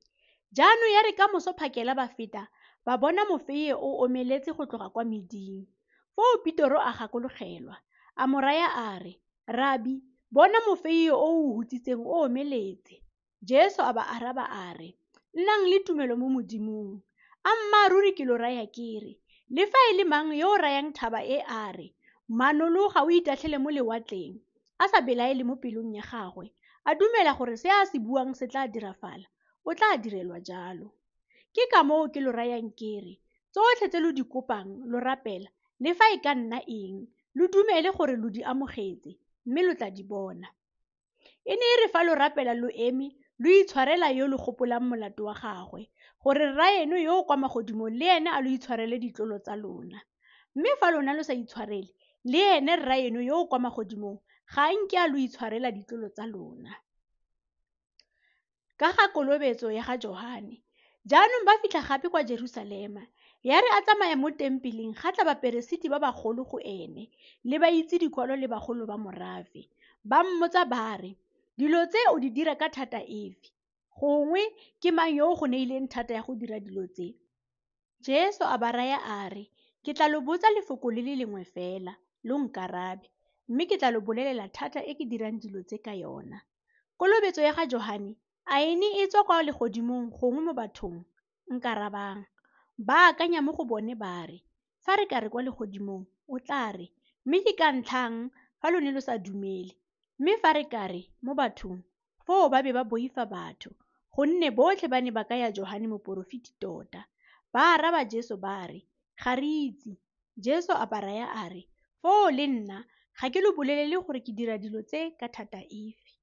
Jaanong ya re ka moso phakela ba feta, ba bona mofeie o omeletse go tloga kwa meding. Foo Petoro a gakologelwa, a mo raya a re, Rabi, bona mofeie o o hutsitseng o omeletse. Jesu a ba araba a re, Nnang le tumelo mo Modimong. Ammaaruri ke lo raya ke re, le fa e le mang yo o rayang thaba e a re, Manologa o itatlhele mo lewatleng, a sa belaele mo pelong ya gagwe, a dumela gore se a se buang se tla dirafala, o tla direlwa jalo. Ke ka moo ke lo rayang ke re, tsotlhe tse lo di kopang lo rapela, le fa e ka nna eng, lo dumele gore lo di amogetse, mme lo tla di bona. E ne e re fa lo rapela lo eme, lo itshwarela yo lo gopolang molato wa gagwe, gore Rraeno yo o kwa magodimong le ene a lo itshwarele ditlolo tsa lona. Mme fa lona lo sa itshwarele, le ene Rraeno yo o kwa magodimong ga a nke a lo itshwarela ditlolo tsa lona. Ka ga kolobetso ya ga Johane. Jaanong ba fitlha gape kwa Jerusalema. Ya re a tsamaya mo tempeleng, ga tla baperesiti ba bagolo go ene, le baitse dikwalo le bagolo ba morafe. Ba mmotsa ba re, Dilo tse o di dira ka thata efe? Gongwe ke mang yo o go neileng thata ya go dira dilo tse? Jesu a ba raya a re, Ke tla lo botsa lefoko le le lengwe fela, lo nkarabe, mme ke tla lo bolelela thata e ke dirang dilo tse ka yona. Kolobetso ya ga Johane, a e ne e tswa kwa legodimong gongwe mo bathong? Nkarabang. Ba akanya mo go bone ba re, Fa re ka re kwa legodimong, o tla re, Mme ke ka ntlhang fa lo ne lo sa dumele? Mme fa re ka re, mo bathong, foo ba be ba boifa batho, gonne botlhe ba ne ba kaya Johane moporofeti tota. Ba araba Jesu ba re, Ga re itse. Jesu a ba raya a re, Foo le nna ga ke lo bolelele gore ke dira dilo tse ka thata efe.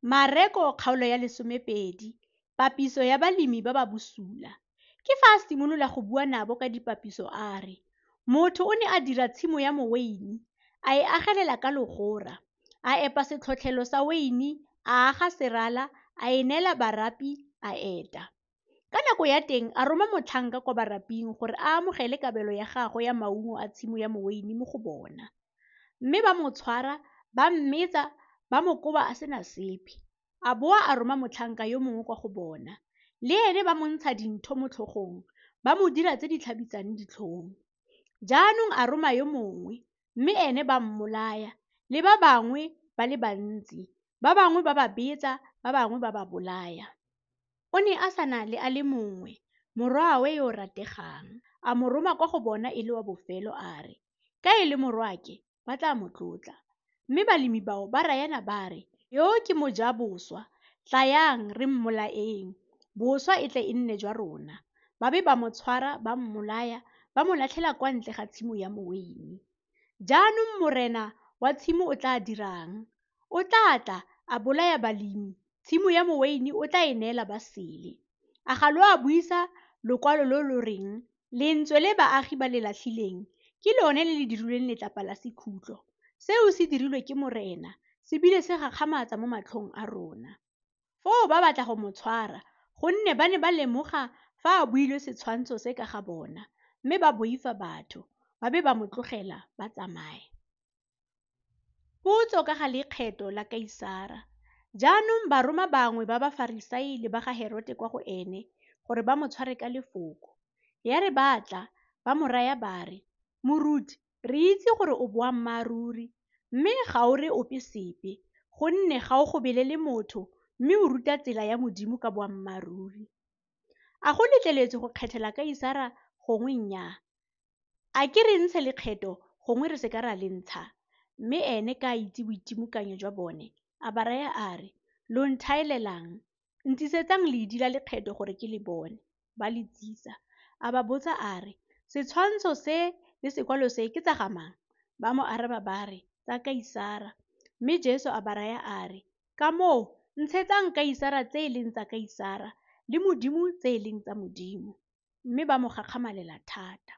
Mareko kgaolo ya 12, papiso ya balemi ba ba bosula. Ke fa a simolola go bua nabo ka dipapiso a re, Motho o ne a dira tshimo ya moweine, a e agelela ka logora, a epa setlhotlhelo sa weine, a aga serala, a e neela barapi, a eta. Ka nako ya teng a roma motlhanka kwa baraping gore a amogele kabelo ya gagwe ya maungo a tshimo ya moweine mo go bona. Mme ba mo tshwara, ba mmetsa, ba mo koba a sena sepe. A boa a roma motlhanka yo mongwe kwa go bona. Le ene ba mo ntsha dintho mo tlhogong, ba mo dira tse di tlhabisang ditlhong. Jaanong a roma yo mongwe, mme ene ba mmolaya, le ba bangwe ba le bantsi. Ba bangwe ba ba betsa, ba bangwe ba ba bolaya. O ne a sa na le a le mongwe, morwawe yo o rategang. A mo roma kwa go bona e le wa bofelo a re, Ka e le morwaake, ba tla mo tlotla. Mme balemi bao ba rayana ba re, Yo ke mojaboswa, tlayang re mmolaeng, boswa e tle e nne jwa rona. Ba be ba mo tshwara, ba mmolaya, ba mo latlhela kwa ntle ga tshimo ya moweine. Jaanong morena wa tshimo o tla dirang? O tla tla, a bolaya balemi, tshimo ya moweine o tla e neela ba sele. A ga lo a buisa lokwalo lo lo reng, Lentswe le baagi ba le latlhileng, ke lone le le dirilweng letlapa la sekhutlo. Seo se dirilwe ke Morena, se bile se gakgamatsa mo matlhong a rona. Foo ba batla go mo tshwara, gonne ba ne ba lemoga fa a buile setshwantsho se ka ga bona, mme ba boifa batho, ba be ba mo tlogela ba tsamaya. Potso ka ga lekgetho la Kaisara. Jaanong ba roma bangwe ba Bafarisai le ba ga Herote kwa go ene gore ba mo tshware ka lefoko. Ya re ba tla, ba mo raya ba re, Moruti, Re itse gore o boammaaruri, mme ga o re ope sepe, gonne ga o gobelele motho, mme o ruta tsela ya Modimo ka boammaaruri. A go letleletswe go kgethela Kaisara gongwe nnyaa? A ke re ntshe lekgetho gongwe re se ka ra le ntsha? Mme ene ka a itse boitimokanyo jwa bone, a ba raya a re, Lo nthaelelang? Ntsisetsang ledi la lekgetho gore ke le bone. Ba le tsisa. A ba botsa a re, Setshwantsho se le sekwalo se ke tsa ga mang? Ba mo araba ba re, Tsa Kaisara. Mme Jesu a ba raya a re, Ka moo ntshetsang Kaisara tse e leng tsa Kaisara, le Modimo tse e leng tsa Modimo. Mme ba mo gakgamalela thata.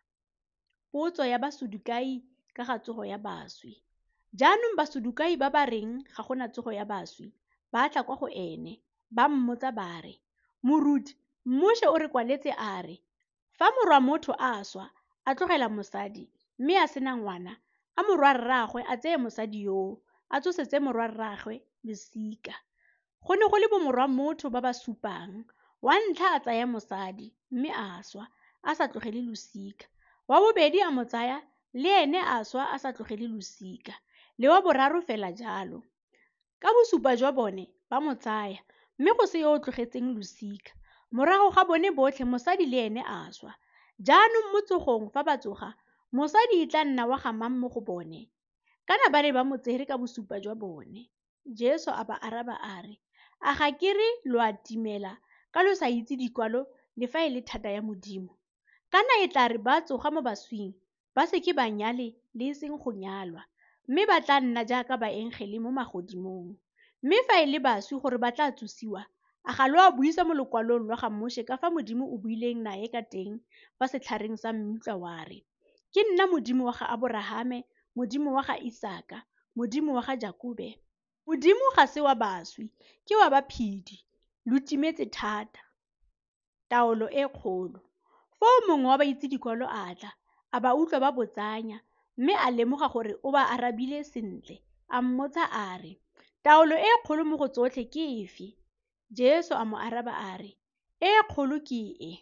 Potso ya Basadukai ka ga tsogo ya baswi. Jaanong Basadukai ba ba reng ga go na tsogo ya baswi, ba tla kwa go ene, ba mmotsa ba re, Moruti, Moše o re kwaletse a re, Fa morwa motho a swa, a tlogela mosadi, mme a sena ngwana, a morwa-rraagwe a tseye mosadi yoo, a tsosetse morwa-rraagwe losika. Go ne go le bomorwa motho ba ba supang. Wa ntlha a tsaya mosadi, mme a swa, a sa tlogele losika. Wa bobedi a mo tsaya, le ene a swa a sa tlogele losika. Le wa boraro fela jalo. Ka bosupa jwa bone ba mo tsaya, mme go se yo o tlogetseng losika. Morago ga bone botlhe mosadi le ene a swa. Jaanong mo tsogong fa ba tsoga, mosadi e tla nna wa ga mang mo go bone? Kana ba ne ba mo tsere ka bosupa jwa bone. Jesu a ba araba a re, A ga ke re lo a timela ka lo sa itse dikwalo le fa e le thata ya Modimo? Kana e tla re ba tsoga mo baswing, ba se ke ba nyale le e seng go nyalwa, mme ba tla nna jaaka baengele mo magodimong. Mme fa e le baswi gore ba tla tsosiwa, a ga lo a buisa mo lokwalong lwa ga Moše ka fa Modimo o buileng nae ka teng fa setlhareng sa mmitlwa wa re, Ke nna Modimo wa ga Aborahame, Modimo wa ga Isaka, Modimo wa ga Jakobe? Modimo ga se wa baswi, ke wa baphedi. Lo timetse thata. Taolo e kgolo. Foo mongwe wa baitse dikwalo a tla, a ba utlwa ba botsanya, mme a lemoga gore o ba arabile sentle. A mmotsa a re, Taolo e kgolo mo go tsotlhe ke efe? Jesu a mo araba a re, E kgolo ke e,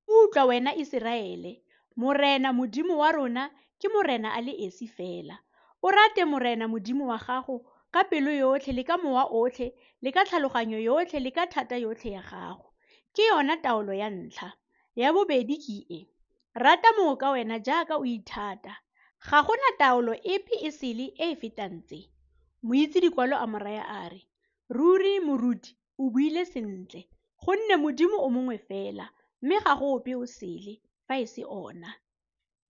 Utlwa wena Iseraele, Morena Modimo wa rona ke Morena a le esi fela. O rate Morena Modimo wa gago ka pelo yotlhe le ka mowa otlhe le ka tlhaloganyo yotlhe le ka thata yotlhe ya gago. Ke yona taolo ya ntlha. Ya bobedi ke e, Rata mongwe ka wena jaaka o ithata. Ga go na taolo epe e sele e e fetang tse. Moitse dikwalo a mo raya a re, Ruri moruti, o buile sentle, gonne Modimo o mongwe fela, mme ga go ope o sele, fa e se ona.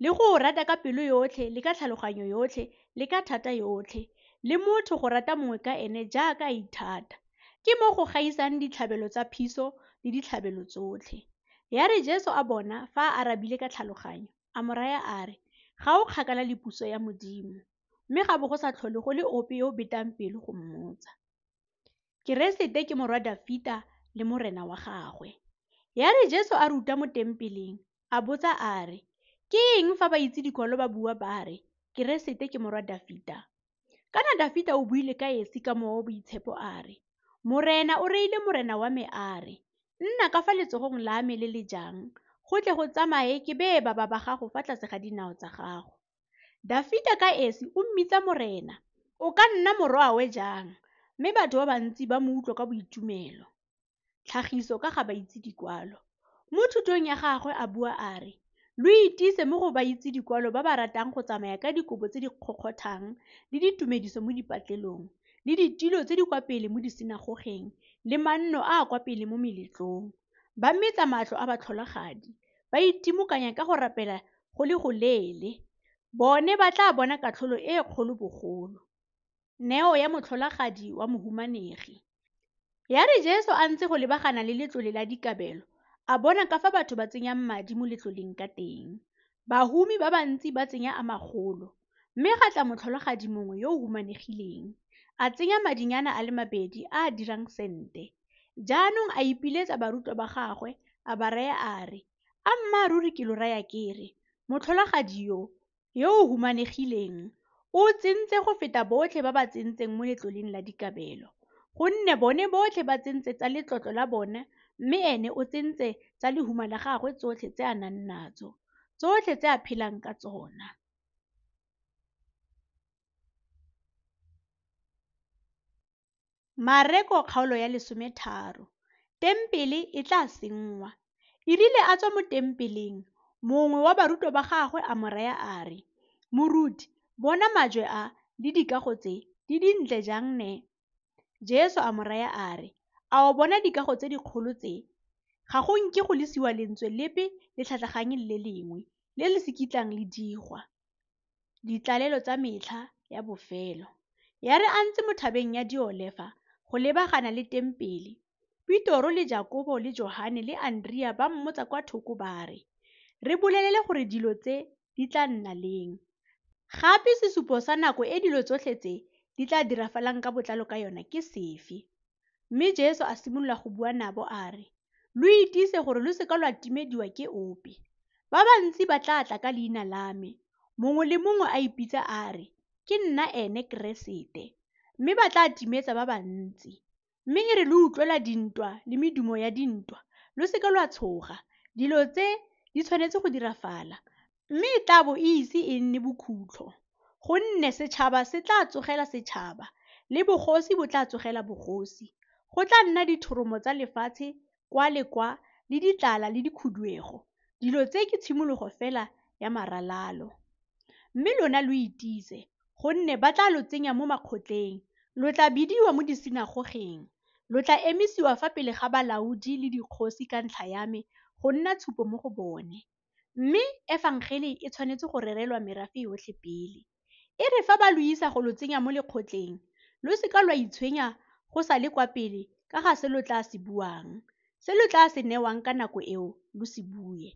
Le go o rata ka pelo yotlhe le ka tlhaloganyo yotlhe le ka thata yotlhe, le motho go rata mongwe ka ene jaaka a ithata, ke mo go gaisang ditlhabelo tsa phiso le ditlhabelo tsotlhe. Ya re Jesu a bona fa a arabile ka tlhaloganyo, a mo raya a re, Ga o kgakala le puso ya Modimo. Mme ga bo go sa tlhole go le ope yo o betang pelo go mmotsa. Keresete ke morwa Dafita le morena wa gagwe. Ya re Jesu a ruta mo tempeleng, a botsa a re, Ke eng fa baitse dikwalo ba bua ba re, Keresete ke morwa Dafita? Kana Dafita o buile ka esi ka Mowa o Boitshepo a re, Morena o reile morena wa me a re, Nna ka fa letsogong la me le le jang, go tle go tsamaye ke beye baba ba gago fa tlase ga dinao tsa gago. Dafita ka esi o mmitsa Morena, o ka nna morwawe jang? Mme batho ba bantsi ba mo utlwa ka boitumelo. Tlhagiso ka ga baitse dikwalo. Mo thutong ya gagwe a bua a re, Lo itise mo go baitse dikwalo ba ba ratang go tsamaya ka dikobo tse di kgokgothang le ditumediso mo dipatlelong, le ditilo tse di kwa pele mo disinagogeng, le manno a a kwa pele mo meletlong. Ba metsa matlo a batlholagadi, ba itimokanya ka go rapela go le goleele. Bone ba tla bona katlholo e kgolo bogolo. Neo ya motlholagadi wa mohumanegi. Ya re Jesu a ntse go lebagana le letlole la dikabelo, a bona ka fa batho ba tsenyang madi mo letloleng ka teng. Bahumi ba bantsi ba tsenya a magolo. Mme ga tla motlholagadi mongwe yo o humanegileng, a tsenya madinyana a le mabedi a a dirang sente. Jaanong a ipiletsa barutwa ba gagwe, a ba raya a re, Ammaaruri ke lo raya ke re, motlholagadi yo, yo o humanegileng, o tsentse go feta botlhe ba ba tsentseng mo letloleng la dikabelo. Gonne bone botlhe ba tsentse tsa letlotlo la bone, mme ene o tsentse tsa lehuma la gagwe tsotlhe tse a nang natso, tsotlhe tse a phelang ka tsona. Mareko kgaolo ya 13. Tempele e tla senngwa. E rile a tswa mo tempeleng, mongwe wa barutwa ba gagwe a mo raya a re, Moruti, bona majwe a le dikago tse, di dintle jang ne! Jesu a mo raya a re, A o bona dikago tse dikgolo tse? Ga go nke go lesiwa lentswe lepe le tlhatlaganye le le lengwe, le le se kitlang le digwa. Ditlalelo tsa metlha ya bofelo. Ya re a ntse mo thabeng ya Diolefa go lebagana le tempele, Petoro le Jakobo le Johane le Andrea ba mmotsa kwa thoko ba re, Re bolelele gore dilo tse di tla nna leng, gape sesupo sa nako e dilo tsotlhe tse di tla dirafalang ka botlalo ka yona ke sefe? Mme Jesu a simolola go bua nabo a re, Lo itise gore lo se ka lwa timediwa ke ope. Ba bantsi ba tla tla ka leina la me, mongwe le mongwe a ipitsa a re, Ke nna ene Keresete, mme ba tla timetsa ba bantsi. Mme e re lo utlwela dintwa le medumo ya dintwa, lo se ka lwa tshoga. Dilo tse di tshwanetse go dirafala, mme e tla bo e ise e nne bokhutlo. Gonne setšhaba se tla tsogela setšhaba, le bogosi bo tla tsogela bogosi. Go tla nna dithoromo tsa lefatshe kwa le kwa, le ditlala le dikhuduego. Dilo tse ke tshimologo fela ya maralalo. Mme lona lo itise, gonne ba tla lo tsenya mo makgotleng, lo tla bidiwa mo disinagogeng, lo tla emisiwa fa pele ga balaodi le dikgosi ka ntlha ya me go nna tshupo mo go bone. Mme efangele e tshwanetse go rerelwa merafe yotlhe pele. E re fa ba lo isa go lo tsenya mo lekgotleng, lo se ka lwa itshwenya go sa le kwa pele ka ga se lo tla se buang, se lo tla se newang ka nako eo lo se bue.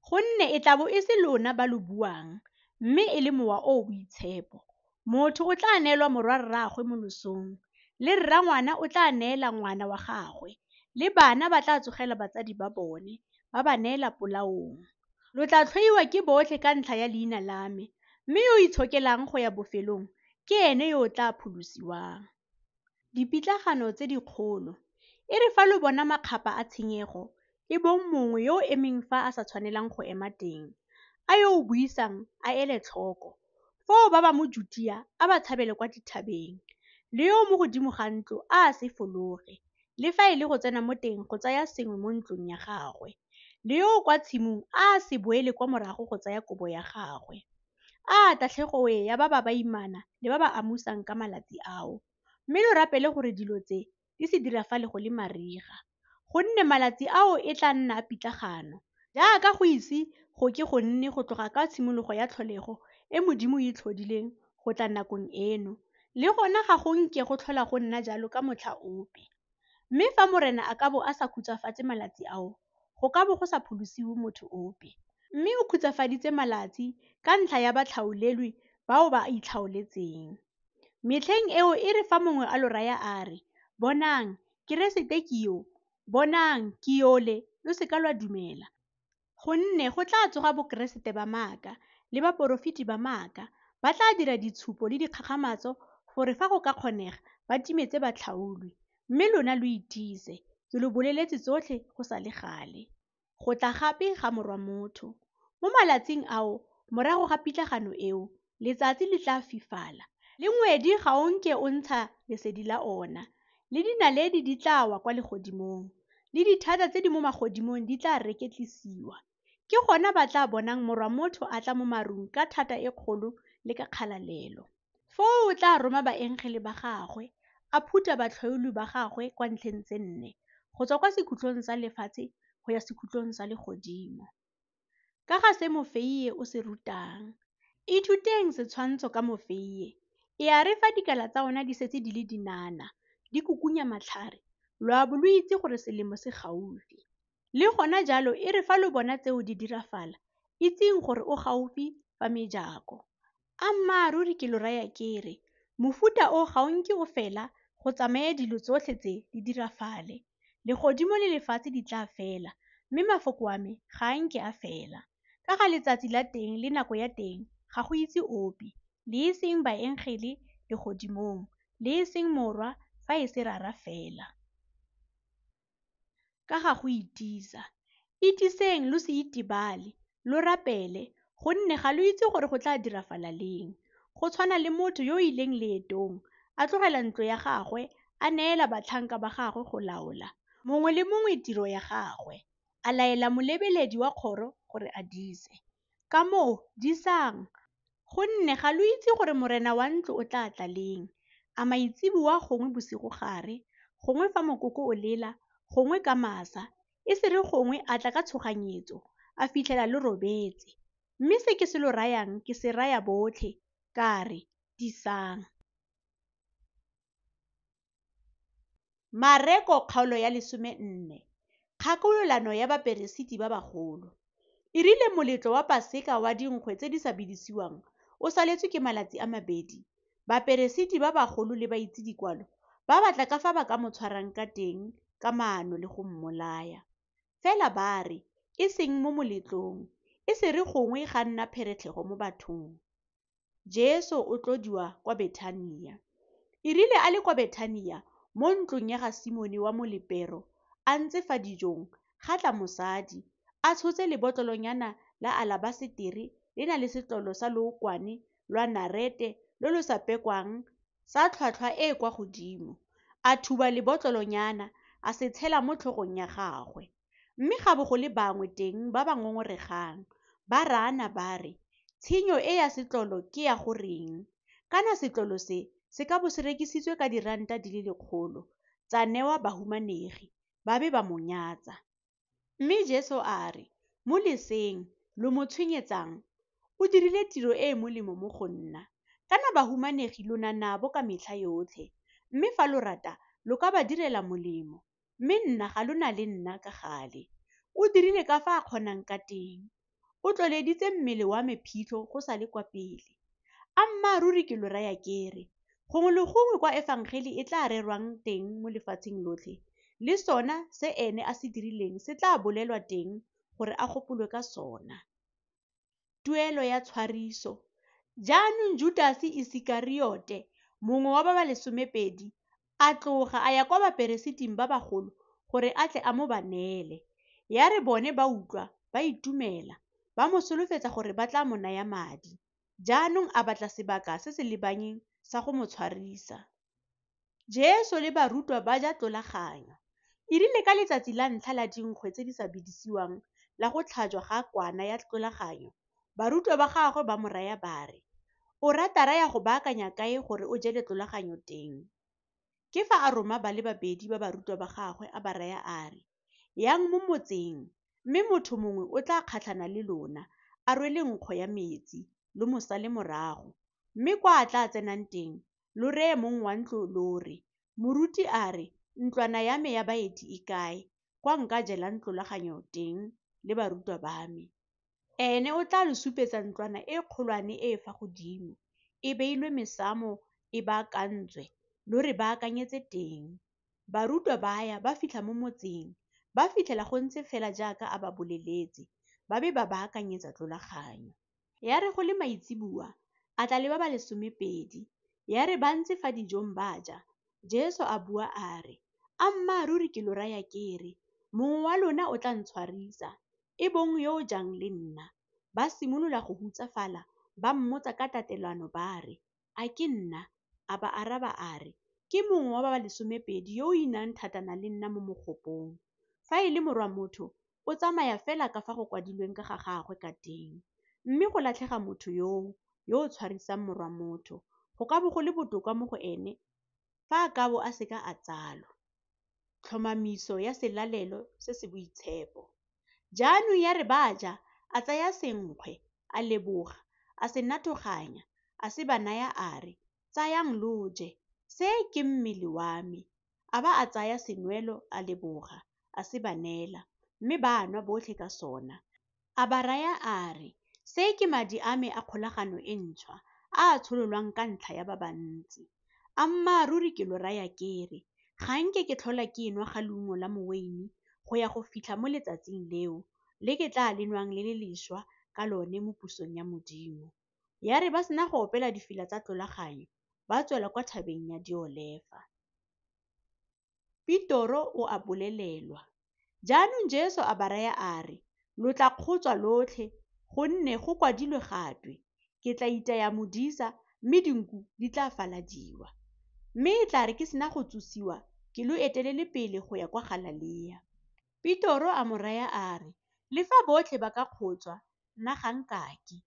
Gonne e tla bo e se lona ba lo buang, mme e le Mowa o o Boitshepo. Motho o tla neelwa morwa-rraagwe mo losong, le rrangwana o tla neela ngwana wa gagwe, le bana ba tla tsogela batsadi ba bone, ba ba neela polaong. Lo tla tlhoiwa ke botlhe ka ntlha ya leina la me, mme yo o itshokelang go ya bofelong ke ene yo o tla pholosiwang. Dipitlagano tse dikgolo. E re fa lo bona makgapha a tshenyego, e bong mongwe yo o emeng fa a sa tshwanelang go ema teng, a yo o buisang a ele tlhoko. Foo ba ba mo Jutea a ba tshabele kwa dithabeng, le yo o mo godimo ga ntlo a a se fologe, le fa e le go tsena mo teng go tsaya sengwe mo ntlong ya gagwe, le yo o kwa tshimong a a se boele kwa morago go tsaya kobo ya gagwe. A tatlhego ya ba ba baimana le ba ba amusang ka malatsi ao, mme lo rapele gore dilo tse di se dirafale go le mariga, gonne malatsi ao e tla nna a pitlagano, jaaka go ise go ke go nne go tloga ka tshimologo ya tlholego e Modimo o e tlhodileng go tla nakong eno, le gona ga go nke go tlhola go nna jalo ka motlha ope. Mme fa Morena a ka bo a sa khutshwafatse malatsi ao, go ka bo go sa pholosiwe motho ope. Mme o khutsafaditse malatsi ka ntlha ya batlhaolelwi bao ba itlhaoletseng. Metlheng eo e re fa mongwe a lo raya a re, Bonang, Keresete ke yo, bonang, ke yole, lo se ka lwa dumela. Gonne go tla tsoga bokeresete ba maaka le baporofeti ba maaka, ba tla dira ditshupo le dikgakgamatso gore fa go ka kgonega ba timetse batlhaolwi. Mme lona lo itise, ke lo boleletse tsotlhe go sa le gale. Go tla gape ga Morwa Motho. Mo malatsing ao, morago ga pitlagano eo, letsatsi le tla fifala, le ngwedi ga o nke o ntsha lesedi la ona, le dinaledi di tla wa kwa legodimong, le dithata tse di mo magodimong di tla reketlisiwa. Ke gona ba tla bonang Morwa Motho a tla mo marung ka thata e kgolo le ka kgalalelo. Foo o tla roma baengele ba gagwe, a phutha batlhaolwi ba gagwe kwa ntlheng tse nne, go tswa kwa sekhutlong sa lefatshe go ya sekhutlong sa legodimo. Ka ga se mofeie o se rutang. Ithuteng setshwantsho ka mofeie. E a re fa dikala tsa ona di setse di le dinana, di kukunya matlhare, lo a bo lo itse gore selemo se gaufi. Le gona jalo e re fa lo bona tseo di dirafala, itseng gore o gaufi fa mejako. Ammaaruri ke lo raya ke re, mofuta o ga o nke o fela go tsamaye dilo tsotlhe tse di dirafale. Legodimo le lefatshe di tla fela, mme mafoko a me ga a nke a fela. Ka ga letsatsi la teng le nako ya teng ga go itse ope, le e seng baengele legodimong, le e seng Morwa fa e se Rara fela. Ka ga go itisa. Itiseng lo se itebale, lo rapele, gonne ga lo itse gore go tla dirafala leng. Go tshwana le motho yo o ileng leetong, a tlogela ntlo ya gagwe a neela batlhanka ba gagwe go laola, mongwe le mongwe tiro ya gagwe, a laela molebeledi wa kgoro gore a dise. Ka moo disang, gonne ga lo itse gore morena wa ntlo o tla tla leng, a maitsiboa gongwe bosigogare, gongwe fa mokoko o lela, gongwe ka masa, e se re gongwe a tla ka tshoganyetso, a fitlhela lo robetse. Mme se ke se lo rayang ke se raya botlhe, ka re, disang. Mareko kgaolo ya 14. Kgakololano ya baperesiti ba bagolo. E rile moletlo wa Paseka wa dinkgwe tse di sa bedisiwang o saletswe ke malatsi a mabedi, baperesiti ba bagolo le baitse-dikwalo ba batla ka fa ba ka mo tshwarang ka teng ka maano le go mmolaya. Fela ba re, e seng mo moletlong, e se re gongwe ga nna pheretlhego mo bathong. Jesu o tlodiwa kwa Bethania. E rile a le kwa Bethania mo ntlong ya ga Simone wa molepero, a ntse fa dijong, ga tla mosadi, a tshotse lebotlolonyana la alabasetere le na le setlolo sa lookwane lwa narete lo lo sa pekwang sa tlhwatlhwa e e kwa godimo, a thuba lebotlolonyana, a se tshela mo tlhogong ya gagwe. Mme ga bo go le bangwe teng ba ba ngongoregang, ba raana ba re, Tshenyo e ya setlolo ke ya go reng? Kana setlolo se se ka bo se rekisitswe ka diranta di le 100, tsa newa bahumanegi. Ba be ba mo nyatsa. Mme Jesu a re, Mo leseng, lo mo tshwenyetsang? O dirile tiro e e molemo mo go nna. Kana bahumanegi lo na nabo ka metlha yotlhe, mme fa lo rata lo ka ba direla molemo, mme nna ga lo na le nna ka gale. O dirile ka fa a kgonang ka teng. O tloleditse mmele wa me phitlho go sa le kwa pele. Ammaaruri ke lo raya ke re, gongwe le gongwe kwa efangele e tla rerwang teng mo lefatsheng lotlhe, le sona se ene a se dirileng se tla bolelwa teng gore a gopolwe ka sona. Tuelo ya tshwariso. Jaanong Judase Isekariote, mongwe wa ba ba 12, a tloga a ya kwa baperesiting ba bagolo gore a tle a mo ba neele. Ya re bone ba utlwa, ba itumela, ba mo solofetsa gore ba tla mo naya madi. Jaanong a batla sebaka se se lebanyeng sa go mo tshwarisa. Jesu le barutwa ba ja tlolaganyo. E rile ka letsatsi la ntlha la dinkgwe tse di sa bedisiwang la go tlhajwa ga kwana ya tlolaganyo, barutwa ba gagwe ba mo raya ba re, O rata ra ya go baakanya kae gore o jele tlolaganyo teng? Ke fa a roma ba le babedi ba barutwa ba gagwe a ba raya a re, Yang mo motseng, mme motho mongwe o tla kgatlhana le lona, a rwele nkgo ya metsi, lo mo sale morago. Mme kwa a tla tsenang teng, lo reye mong wa ntlo lo re, Moruti a re, ntlwana ya me ya baeti e kae, kwa nka jelang tlolaganyo teng le barutwa ba me? Ene o tla lo supetsa ntlwana e kgolwane e e fa godimo, e beilwe mesamo e baakantswe, lo re baakanyetse teng. Barutwa ba ya ba fitlha mo motseng, ba fitlhela go ntse fela jaaka a ba boleletse, ba be ba baakanyetsa tlolaganyo. Ya re go le maitseboa, a tla le ba ba 12. Ya re ba ntse fa dijong ba ja, Jesu a bua a re, Ammaaruri ke lo raya ke re, mongwe wa lona o tla ntshwarisa, e bong yo o jang le nna. Ba simolola go hutsafala, ba mmotsa ka tatelano ba re, A ke nna? A ba araba a re, Ke mongwe wa ba ba 12 yo o inang thatana le nna mo mogopong. Fa e le Morwa motho, o tsamaya fela ka fa go kwadilweng ka ga gagwe ka teng. Mme go latlhega motho yoo, yo o tshwarisang Morwa motho. Go ka bo go le botoka mo go ene fa a ka bo a se ka a tsalwa. Tlhomamiso ya selalelo se se boitshepo. Jaanong ya re ba ja, a tsaya senkgwe, a leboga, a se nathoganya, a se ba naya a re, Tsayang lo je, se ke mmele wa me. A ba a tsaya senwelo, a leboga, a se ba neela, mme ba nwa botlhe ka sona. A ba raya a re, Se ke madi a me a kgolagano e ntšhwa, a a tshololwang ka ntlha ya ba bantsi. Ammaaruri ke lo raya ke re, ga nke ke tlhola ke nwa ga leungo la moweine go ya go fitlha mo letsatsing leo, le ke tla le nwang le le lešwa ka lone mo pusong ya Modimo. Ya re ba sena go opela difela tsa tlolaganyo, ba tswela kwa thabeng ya Diolefa. Petoro o a bolelelwa. Jaanong Jesu a ba raya a re, Lo tla kgotswa lotlhe, gonne go kwadilwe ga twe, Ke tla itaya modisa, mme dinku di tla faladiwa. Mme e tla re ke sena go tsosiwa, ke lo etelele pele go ya kwa Galalea. Petoro a mo raya a re, Le fa botlhe ba ka kgotswa, nna ga nkake.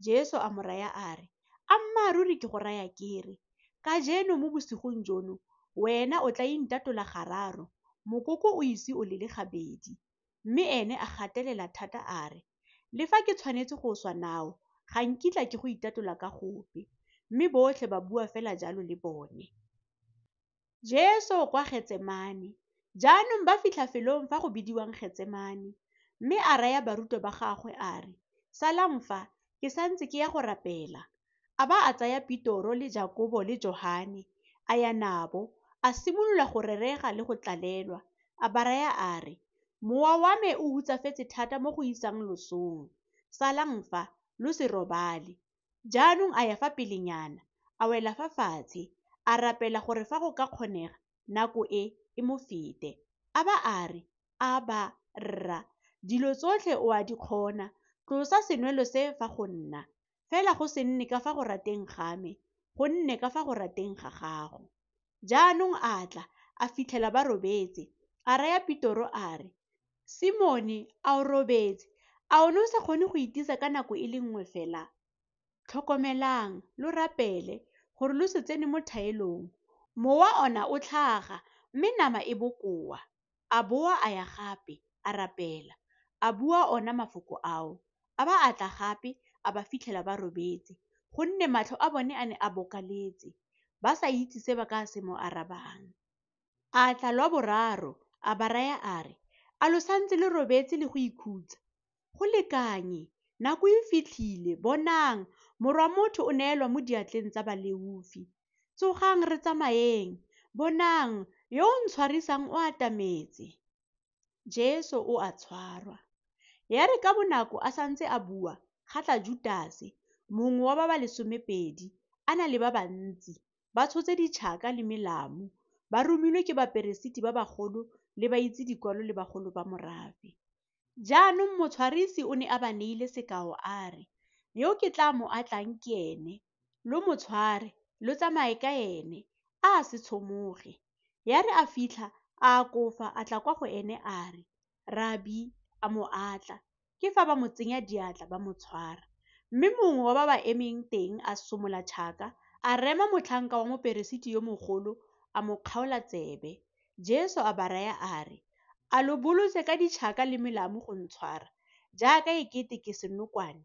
Jesu a mo raya a re, Ammaaruri ke go raya ke re, kajeno mo bosigong jono wena o tla intatola gararo, mokoko o ise o lele gabedi. Mme ene a gatelela thata a re, Le fa ke tshwanetse go swa nao, ga nkitla ke go itatola ka gope. Mme botlhe ba bua fela jalo le bone. Jesu kwa Getsemane. Jaanong ba fitlha felong fa go bidiwang Getsemane, mme a raya barutwa ba gagwe a re, Salang fa, ke santse ke ya go rapela. A ba a tsaya Petoro le Jakobo le Johane, a ya nabo, a simolola go rerega le go tlalelwa. A ba raya a re, Mowa wa me o hutsafetse thata mo go isang losong. Salang fa, lo se robale. Jaanong a ya fa pelenyana, a wela fa fatshe, a rapela gore fa go ka kgonega, nako e e mo fete. A ba a re, Abba, Rra, dilo tsotlhe o a di kgona, tlosa senwelo se fa go nna, fela go se nne ka fa go rateng ga me, go nne ka fa go rateng ga gago. Jaanong a tla, a fitlhela ba robetse, a raya Petoro a re, Simone, a o robetse? A o ne o sa kgone go itisa ka nako e le nngwe fela? Tlhokomelang, lo rapele, gore lo se tsene mo thaelong. Mowa ona o tlhaga, mme nama e bokoa. A boa a ya gape, a rapela, a bua ona mafoko ao. A ba a tla gape, a ba fitlhela ba robetse, gonne matlho a bone a ne a bokaletse, ba sa itse se ba ka se mo arabang. A tla lwa boraro, a ba raya a re, A lo santse lo robetse le go ikhutsa? Go lekanye, nako e fitlhile, bonang, Morwa motho o neelwa mo diatleng tsa baleofi. Tsogang re tsamayeng, bonang, yo o ntshwarisang o atametse. Jesu o a tshwarwa. Ya re ka bonako a santse a bua, ga tla Judase, mongwe wa ba ba lesomepedi, a na le ba bantsi, ba tshotse ditšhaka le melamu, ba romilwe ke baperesiti ba bagolo le baitse dikwalo le bagolo ba morafe. Jaanong motshwarisi o ne a ba neile sekao a re, Yo ke tla mo atlang ke ene, lo mo tshware, lo tsamaye ka ene, a se tshomoge. Ya re a fitlha, a akofa a tla kwa go ene a re, Rabi, a mo atla. Ke fa ba mo tsenya diatla ba mo tshwara. Mme mongwe wa ba ba emeng teng a somola tšhaka, a rema motlhanka wa moperesiti yo mogolo, a mo kgaola tsebe. Jesu a ba raya a re, A lo bolotse ka ditšhaka le melamu go ntshwara, jaaka e kete ke senokwane?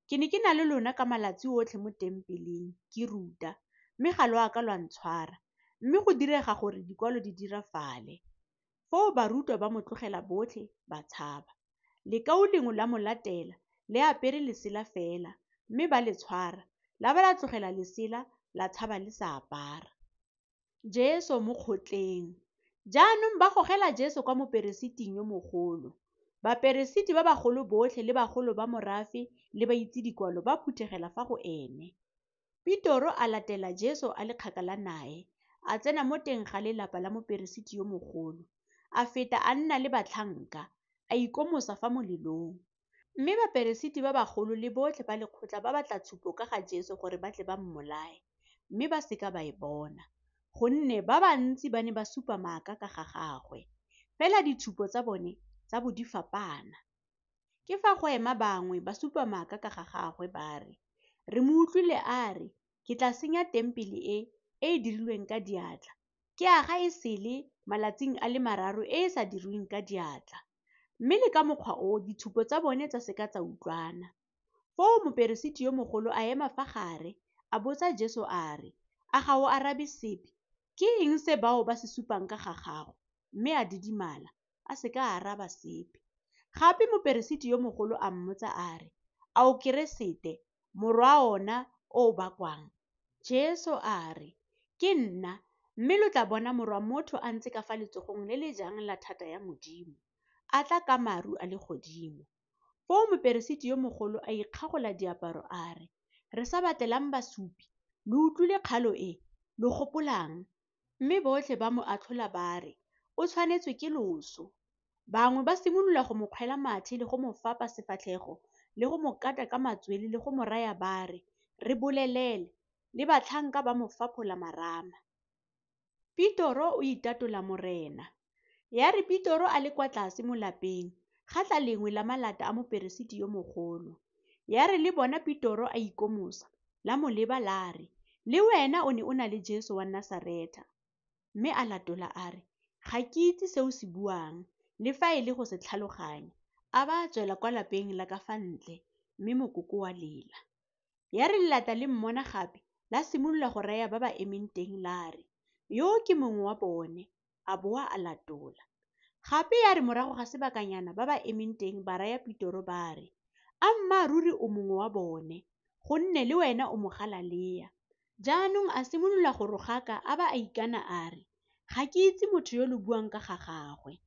Ke ne ke na le lona ka malatsi otlhe mo tempeleng, ke ruta, mme ga lo a ka lwa ntshwara. Mme go direga gore dikwalo di dirafale. Foo barutwa ba mo tlogela botlhe, ba tshaba. Lekau lengwe la mo latela, le apere lesela fela, mme ba le tshwara, la ba la tlogela lesela, la tshaba le sa apara. Jesu mo kgotleng. Jaanong ba gogela Jesu kwa moperesiting yo mogolo. Baperesiti ba bagolo botlhe le bagolo ba morafe le baitse dikwalo ba phuthegela fa go ene. Petoro a latela Jesu a le kgakala nae, a tsena mo teng ga lelapa la moperesiti yo mogolo, a feta a nna le batlhanka, a ikomosa fa molelong. Mme baperesiti ba bagolo le botlhe ba lekgotla ba batla tshupo ka ga Jesu gore ba tle ba mmolaye, mme ba se ka ba e bona, gonne ba bantsi ba ne ba supa maaka ka ga gagwe. Fela ditshupo tsa bone tsa bo di fapaana. Ke fa go ema bangwe ba supa maaka ka ga gagwe ba re, Re mo utlwile a re, Ke tla senya tempele e e dirilweng ka diatla, ke aga e sele malatsing a le mararo e e sa dirweng ka diatla. Mme le ka mokgwa o ditshupo tsa bone tsa se ka tsa utlwana. Foo moperesiti yo mogolo a ema fa gare, a botsa Jesu a re, A ga o arabe sepe? Ke eng se bao ba se supang ka ga gago? Mme a didimala, a se ka a araba sepe. Gape moperesiti yo mogolo a mmotsa a re, A o Keresete, morwa ona o o bakwang? Jesu a re, Ke nna, mme lo tla bona Morwa motho a ntse ka fa letsogong le le jang la thata ya Modimo, a tla ka maru a legodimo. Foo moperesiti yo mogolo a ikgagola diaparo a re, Re sa batlelang basupi? Lo utlwile kgalo e, lo gopolang? Mme botlhe ba mo atlhola ba re, O tshwanetswe ke loso. Bangwe ba simolola go mo kgwela mathe le go mo fapa sefatlhego le go mo kata ka matswele le go mo raya ba re, Re bolelele. Le batlhanka ba mo faphola marama. Petoro o itatola Morena. Ya re Petoro a le kwa tlase mo lapeng, ga tla lengwe la malata a moperesiti yo mogolo. Ya re le bona Petoro a ikomosa, la mo leba la re, Le wena o ne o na le Jesu wa Nasaretha. Mme a latola a re, Ga ke itse se o se buang, le fa e le go se tlhaloganya. A ba a tswela kwa lapeng la ka fa ntle, mme mokoko wa lela. Ya re lelata le mmona gape, la simolola go raya ba ba emeng teng la re, Yo ke mongwe wa bone. A boa a latola. Gape ya re morago ga sebakanyana ba ba emeng teng ba raya Petoro ba re, Ammaaruri o mongwe wa bone, gonne le wena o Mogalalea. Jaanong a simolola go rogaka a ba a ikana a re, Ga ke itse motho yo lo buang ka ga gagwe.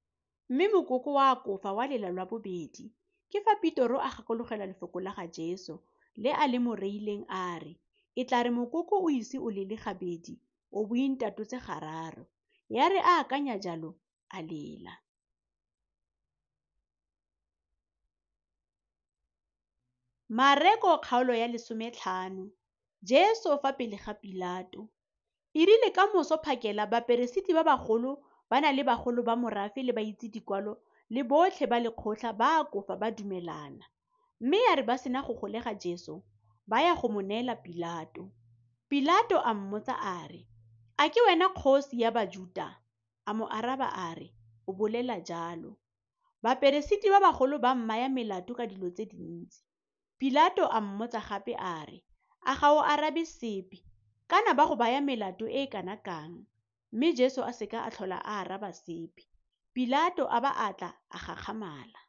Mme mokoko wa akofa wa lela lwa bobedi. Ke fa Petoro a gakologelwa lefoko la ga Jesu le a le mo reileng a re, E tla re mokoko o ise o lele gabedi, o bo o intatotse gararo. Ya re a akanya jalo, a lela. Mareko kgaolo ya 15. Jesu fa pele ga Pilato. E rile ka moso phakela baperesiti ba bagolo ba na le bagolo ba morafe le baitse-dikwalo le botlhe ba lekgotla ba akofa ba dumelana. Mme ya re ba sena go golega Jesu, ba ya go mo neela Pilato. Pilato a mmotsa a re, A ke wena kgosi ya Bajuta? A mo araba a re, O bolela jalo. Baperesiti ba bagolo ba mmaya melato ka dilo tse dintsi. Pilato a mmotsa gape a re, A ga o arabe sepe? Kana ba go baya melato e e kana kang? Mme Jesu a se ka a tlhola a araba sepe. Pilato a ba a tla a gakgamala.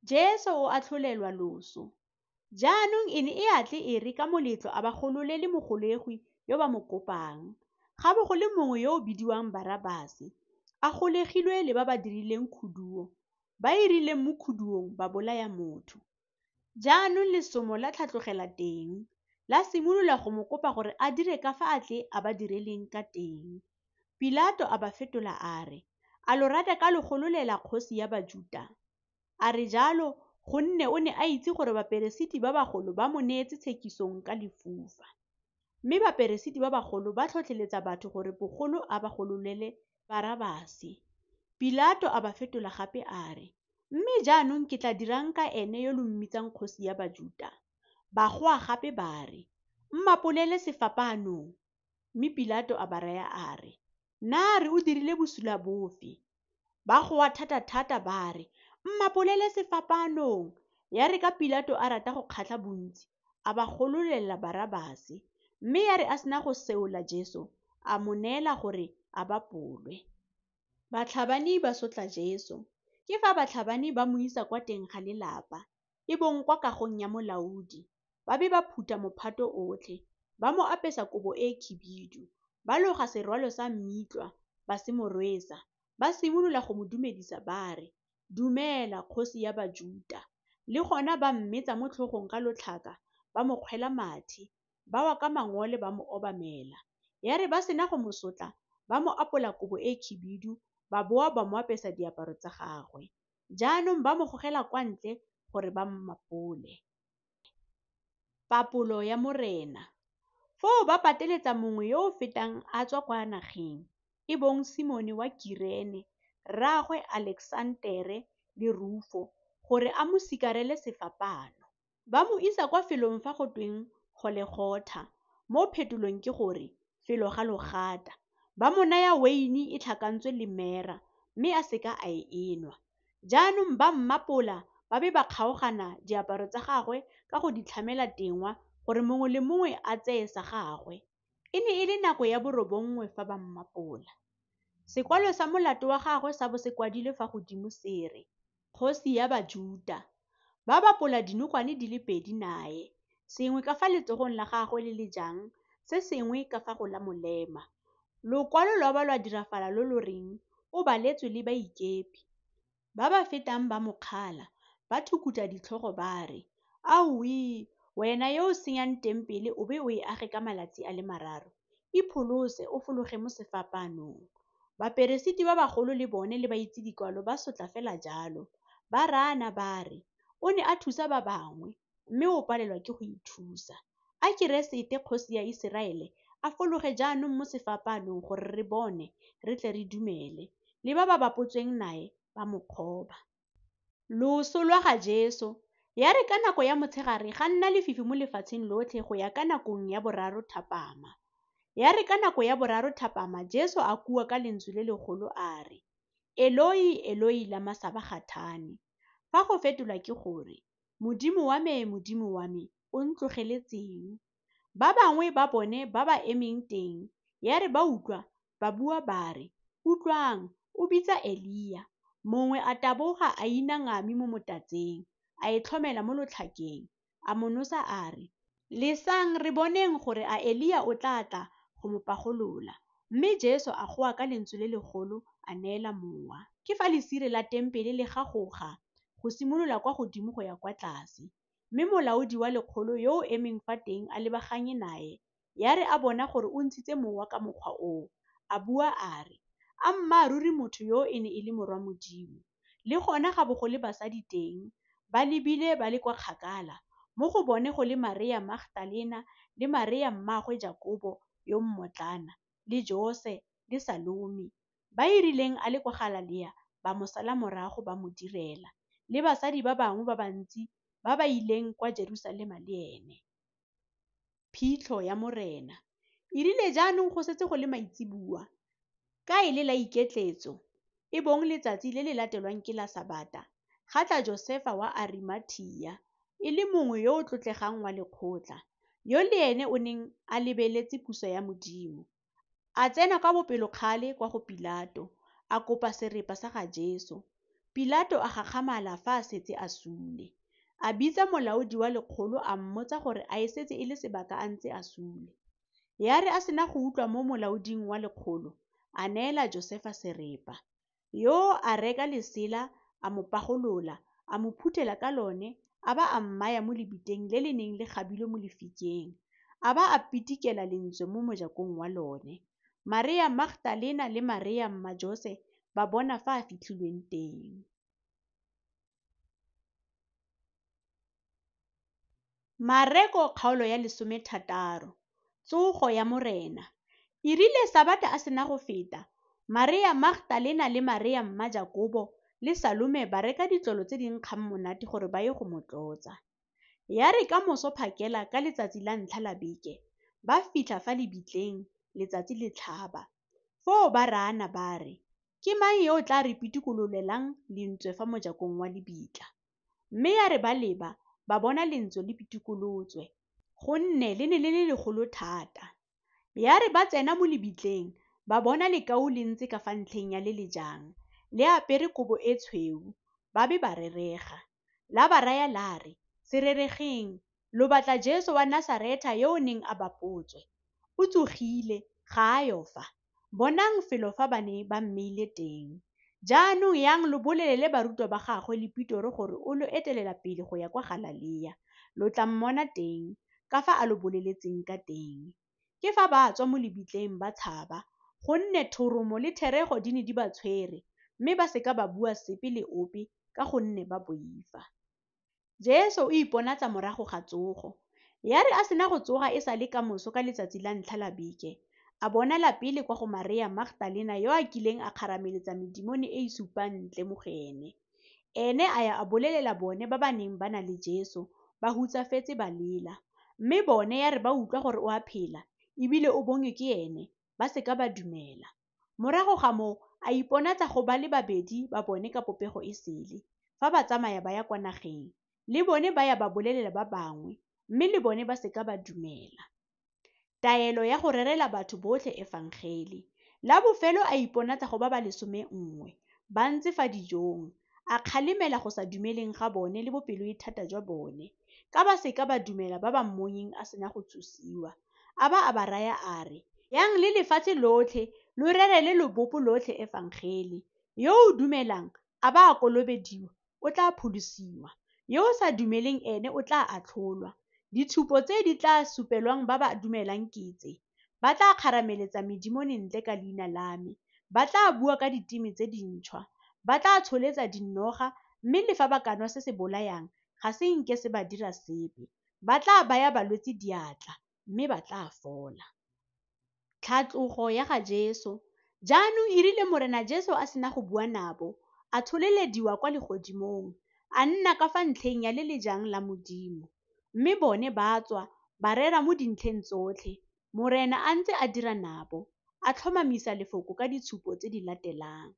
Jesu o atlholelwa loso. Jaanong e ne e a tle e re ka moletlo a ba gololele mogolegwi yo ba mo kopang. Ga bo go le mongwe yo o bidiwang Barabase, a golegilwe le ba ba dirileng khuduo, ba e rileng mo khuduong ba bolaya motho. Jaanong lesomo la tlhatlogela teng, la simolola go mo kopa gore a dire ka fa a tle a ba direleng ka teng. Pilato a ba fetola a re, A lo rata ka lo gololela kgosi ya Bajuta? A re jalo gonne o ne a itse gore baperesiti ba bagolo ba mo neetse tshekisong ka lefufa. Mme baperesiti ba bagolo ba tlhotlheletsa batho gore bogolo a ba gololele Barabase. Pilato a ba fetola gape a re, Mme jaanong ke tla dirang ka ene yo lo mmitsang kgosi ya Bajuta? Ba goa gape ba re, Mmapolele sefapaanong! Mme Pilato a ba raya a re, Naare o dirile bosula bofe? Ba goa thata-thata ba re, Mmapolele sefapaanong! Ya re ka Pilato a rata go kgatlha bontsi, a ba gololela Barabase. Mme ya re a sena go seola Jesu, a mo neela gore a bapolwe. Batlhabani ba sotla Jesu. Ke fa batlhabani ba mo isa kwa teng ga lelapa, e bong kwa kagong ya molaodi, ba be ba phutha mophato otlhe, ba mo apesa kobo e khibidu, ba loga serwalo sa mmitlwa, ba se mo rwesa, ba simolola go mo dumedisa ba re, Dumela, kgosi ya Bajuta! Le gona ba mmetsa mo tlhogong ka lotlhaka, ba mo kgwela mathe, ba wa ka mangole ba mo obamela. Ya re ba sena go mo sotla, ba mo apola kobo e khibidu, ba boa ba mo apesa diaparo tsa gagwe. Jaanong ba mo gogela kwa ntle gore ba mmapole. Papolo ya Morena. Foo ba pateletsa mongwe yo o fetang a tswa kwa nageng, e bong Simone wa Kirene, rraagwe Aleksantere le Rufo, gore a mo sikarele sefapaano. Ba mo isa kwa felong fa go tweng Golegotha, mo phetolong ke go re, Felo ga logata. Ba mo naya weine e tlhakantswe le mera, mme a se ka a e enwa. Jaanong ba mmapola ba be ba kgaogana diaparo tsa gagwe ka go di tlhamela tengwa gore mongwe le mongwe a tseye sa gagwe. E ne e le nako ya borobongwe fa ba mmapola. Sekwalo sa molato wa gagwe sa bo se kwadilwe fa godimo se re, Kgosi ya Bajuta. Ba bapola dinokwane di le pedi nae, sengwe ka fa letsogong la gagwe le le jang, se sengwe ka fa go la molema. Lokwalo lwa ba lwa dirafala lo lo reng, O baletswe le baikepi. Ba ba fetang ba mo kgala, ba thukutha ditlhogo ba re, Aowii, wena yo o senyang tempele o be o e age ka malatsi a le mararo, ipholose o fologe mo sefapaanong. Baperesiti ba bagolo le bone le baitse-dikwalo ba sotla fela jalo, ba raana ba re, O ne a thusa ba bangwe, mme o palelwa ke go ithusa. A Keresete kgosi ya Iseraele A fologe jaanong mo sefapaanong gore re bone, re tle re dumele. Le ba ba bapotsweng nae ba mo kgoba. Loso lwa ga Jesu. Ya re ka nako ya motshegare ga nna lefifi mo lefatsheng lotlhe go ya ka nakong ya boraro thapama. Ya re ka nako ya boraro thapama Jesu a kua ka lentswe le legolo a re, Eloi, Eloi, lama sabagathani? Fa go fetolwa ke go re, Modimo wa me, Modimo wa me, o ntlogeletseng? Ba bangwe ba bone ba ba emeng teng, ya re ba utlwa, ba bua ba re, Utlwang, o bitsa Elia. Mongwe a taboga a ina ngami mo motatseng, a e tlhomela mo lotlhakeng, a mo nosa a re, Lesang re boneng gore a Elia o tla tla go mo pagolola. Mme Jesu a goa ka lentswe le legolo, a neela mowa. Ke fa lesire la tempele le gagoga go simolola kwa godimo go ya kwa tlase. Mme molaodi wa lekgolo yo o emeng fa teng a lebaganye nae, ya re a bona gore o ntshitse mowa ka mokgwa oo, a bua a re, Ammaaruri motho yo e ne e le Morwa Modimo. Le gona ga bo go le basadi teng, ba lebile ba le kwa kgakala, mo go bone go le Marea Magdalena le Marea mmaagwe Jakobo yo mmotlana, le Jose le Salome, ba e rileng a le kwa Galalea ba mo sala morago ba mo direla, le basadi ba bangwe ba bantsi ba ba ileng kwa Jerusalema le ene. Phitlho ya Morena. E rile jaanong go setse go le maitseboa, ka e le la iketletso, e bong letsatsi le le latelwang ke la Sabata, ga tla Josefa wa Arimathea, e le mongwe yo o tlotlegang wa lekgotla, yo le ene o neng a lebeletse puso ya Modimo. A tsena ka bopelokgale kwa go Pilato, a kopa serepa sa ga Jesu. Pilato a gakgamala fa a setse a sule. A bitsa molaodi wa lekgolo a mmotsa gore a e setse e le sebaka a ntse a sule. Ya re a sena go utlwa mo molaoding wa lekgolo, a neela Josefa serepa. Yo a reka lesela, a mo pagolola, a mo phuthela ka lone, a ba a mmaya mo lebitleng le le neng le gabilwe mo lefikeng, a ba a pitikela lentswe mo mojakong wa lone. Marea Magdalena le Marea mma Jose ba bona fa a fitlhilweng teng. Mareko kgaolo ya 16. Tsogo ya Morena. E rile Sabata a sena go feta, Marea Magdalena le Marea mma Jakobo le Salome ba reka ditlolo tse di nkgang monate gore ba ye go mo tlotsa. Ya re ka moso phakela ka letsatsi la ntlha la beke, ba fitlha fa lebitleng letsatsi le tlhaba. Foo ba raana ba re, Ke mang yo o tla re pitikololelang lentswe fa mojakong wa lebitla? Mme ya re ba leba, ba bona lentswe le pitikolotswe, gonne le ne le le legolo thata. Ya re ba tsena mo lebitleng, ba bona lekau le ntse ka fa ntlheng ya le le jang, le apere kobo e tshweu, ba be ba rerega. La ba raya la re, Se reregeng, lo batla Jesu wa Nasaretha yo o neng a bapotswe. O tsogile, ga a yo fa. Bonang felo fa ba ne ba mmeile teng. Jaanong yang lo bolelele barutwa ba gagwe le Petoro gore o lo etelela pele go ya kwa Galalea, lo tla mmona teng, ka fa a lo boleletseng ka teng. Ke fa ba tswa mo lebitleng ba tshaba, gonne thoromo le therego di ne di ba tshwere, mme ba se ka ba bua sepe le ope ka gonne ba boifa. Jesu o iponatsa morago ga tsogo. Ya re a sena go tsoga e sa le ka moso ka letsatsi la ntlha la beke, a bonala pele kwa go Marea Magdalena yo a kileng a kgarameletsa medimone e e supang ntle mo go ene. Ene a ya a bolelela bone ba ba neng ba na le Jesu, ba hutsafetse ba lela. Mme bone ya re ba utlwa gore o a phela, e bile o bonywe ke ene, ba se ka ba dumela. Morago ga moo a iponatsa go ba le babedi ba bone ka popego e sele, fa ba tsamaya ba ya kwa nageng. Le bone ba ya ba bolelela ba bangwe, mme le bone ba se ka ba dumela. Taelo ya go rerela batho botlhe efangele. La bofelo a iponatsa go ba ba 11, ba ntse fa dijong, a kgalemela go sa dumeleng ga bone le bopeloethata jwa bone, ka ba se ka ba dumela ba ba mmonyeng a sena go tsosiwa. A ba a ba raya a re, Yang le lefatshe lotlhe, lo rerele lobopo lotlhe efangele. Yo o dumelang, a ba a kolobediwa, o tla pholosiwa. Yo o sa dumeleng ene o tla atlholwa. Ditshupo tse di tla supelwang ba ba dumelang ke tse: ba tla kgarameletsa medimone ntle ka leina la me, ba tla bua ka diteme tse dintšhwa, ba tla tsholetsa dinoga, mme le fa ba ka nwa se se bolayang, ga se nke se ba dira sepe. Ba tla baya balwetse diatla, mme ba tla fola. Tlhatlogo ya ga Jesu. Jaanong e rile Morena Jesu a sena go bua nabo, a tsholelediwa kwa legodimong, a nna ka fa ntlheng ya le le jang la Modimo. Mme bone ba tswa, ba rera mo dintlheng tsotlhe, Morena a ntse a dira nabo, a tlhomamisa lefoko ka ditshupo tse di latelang.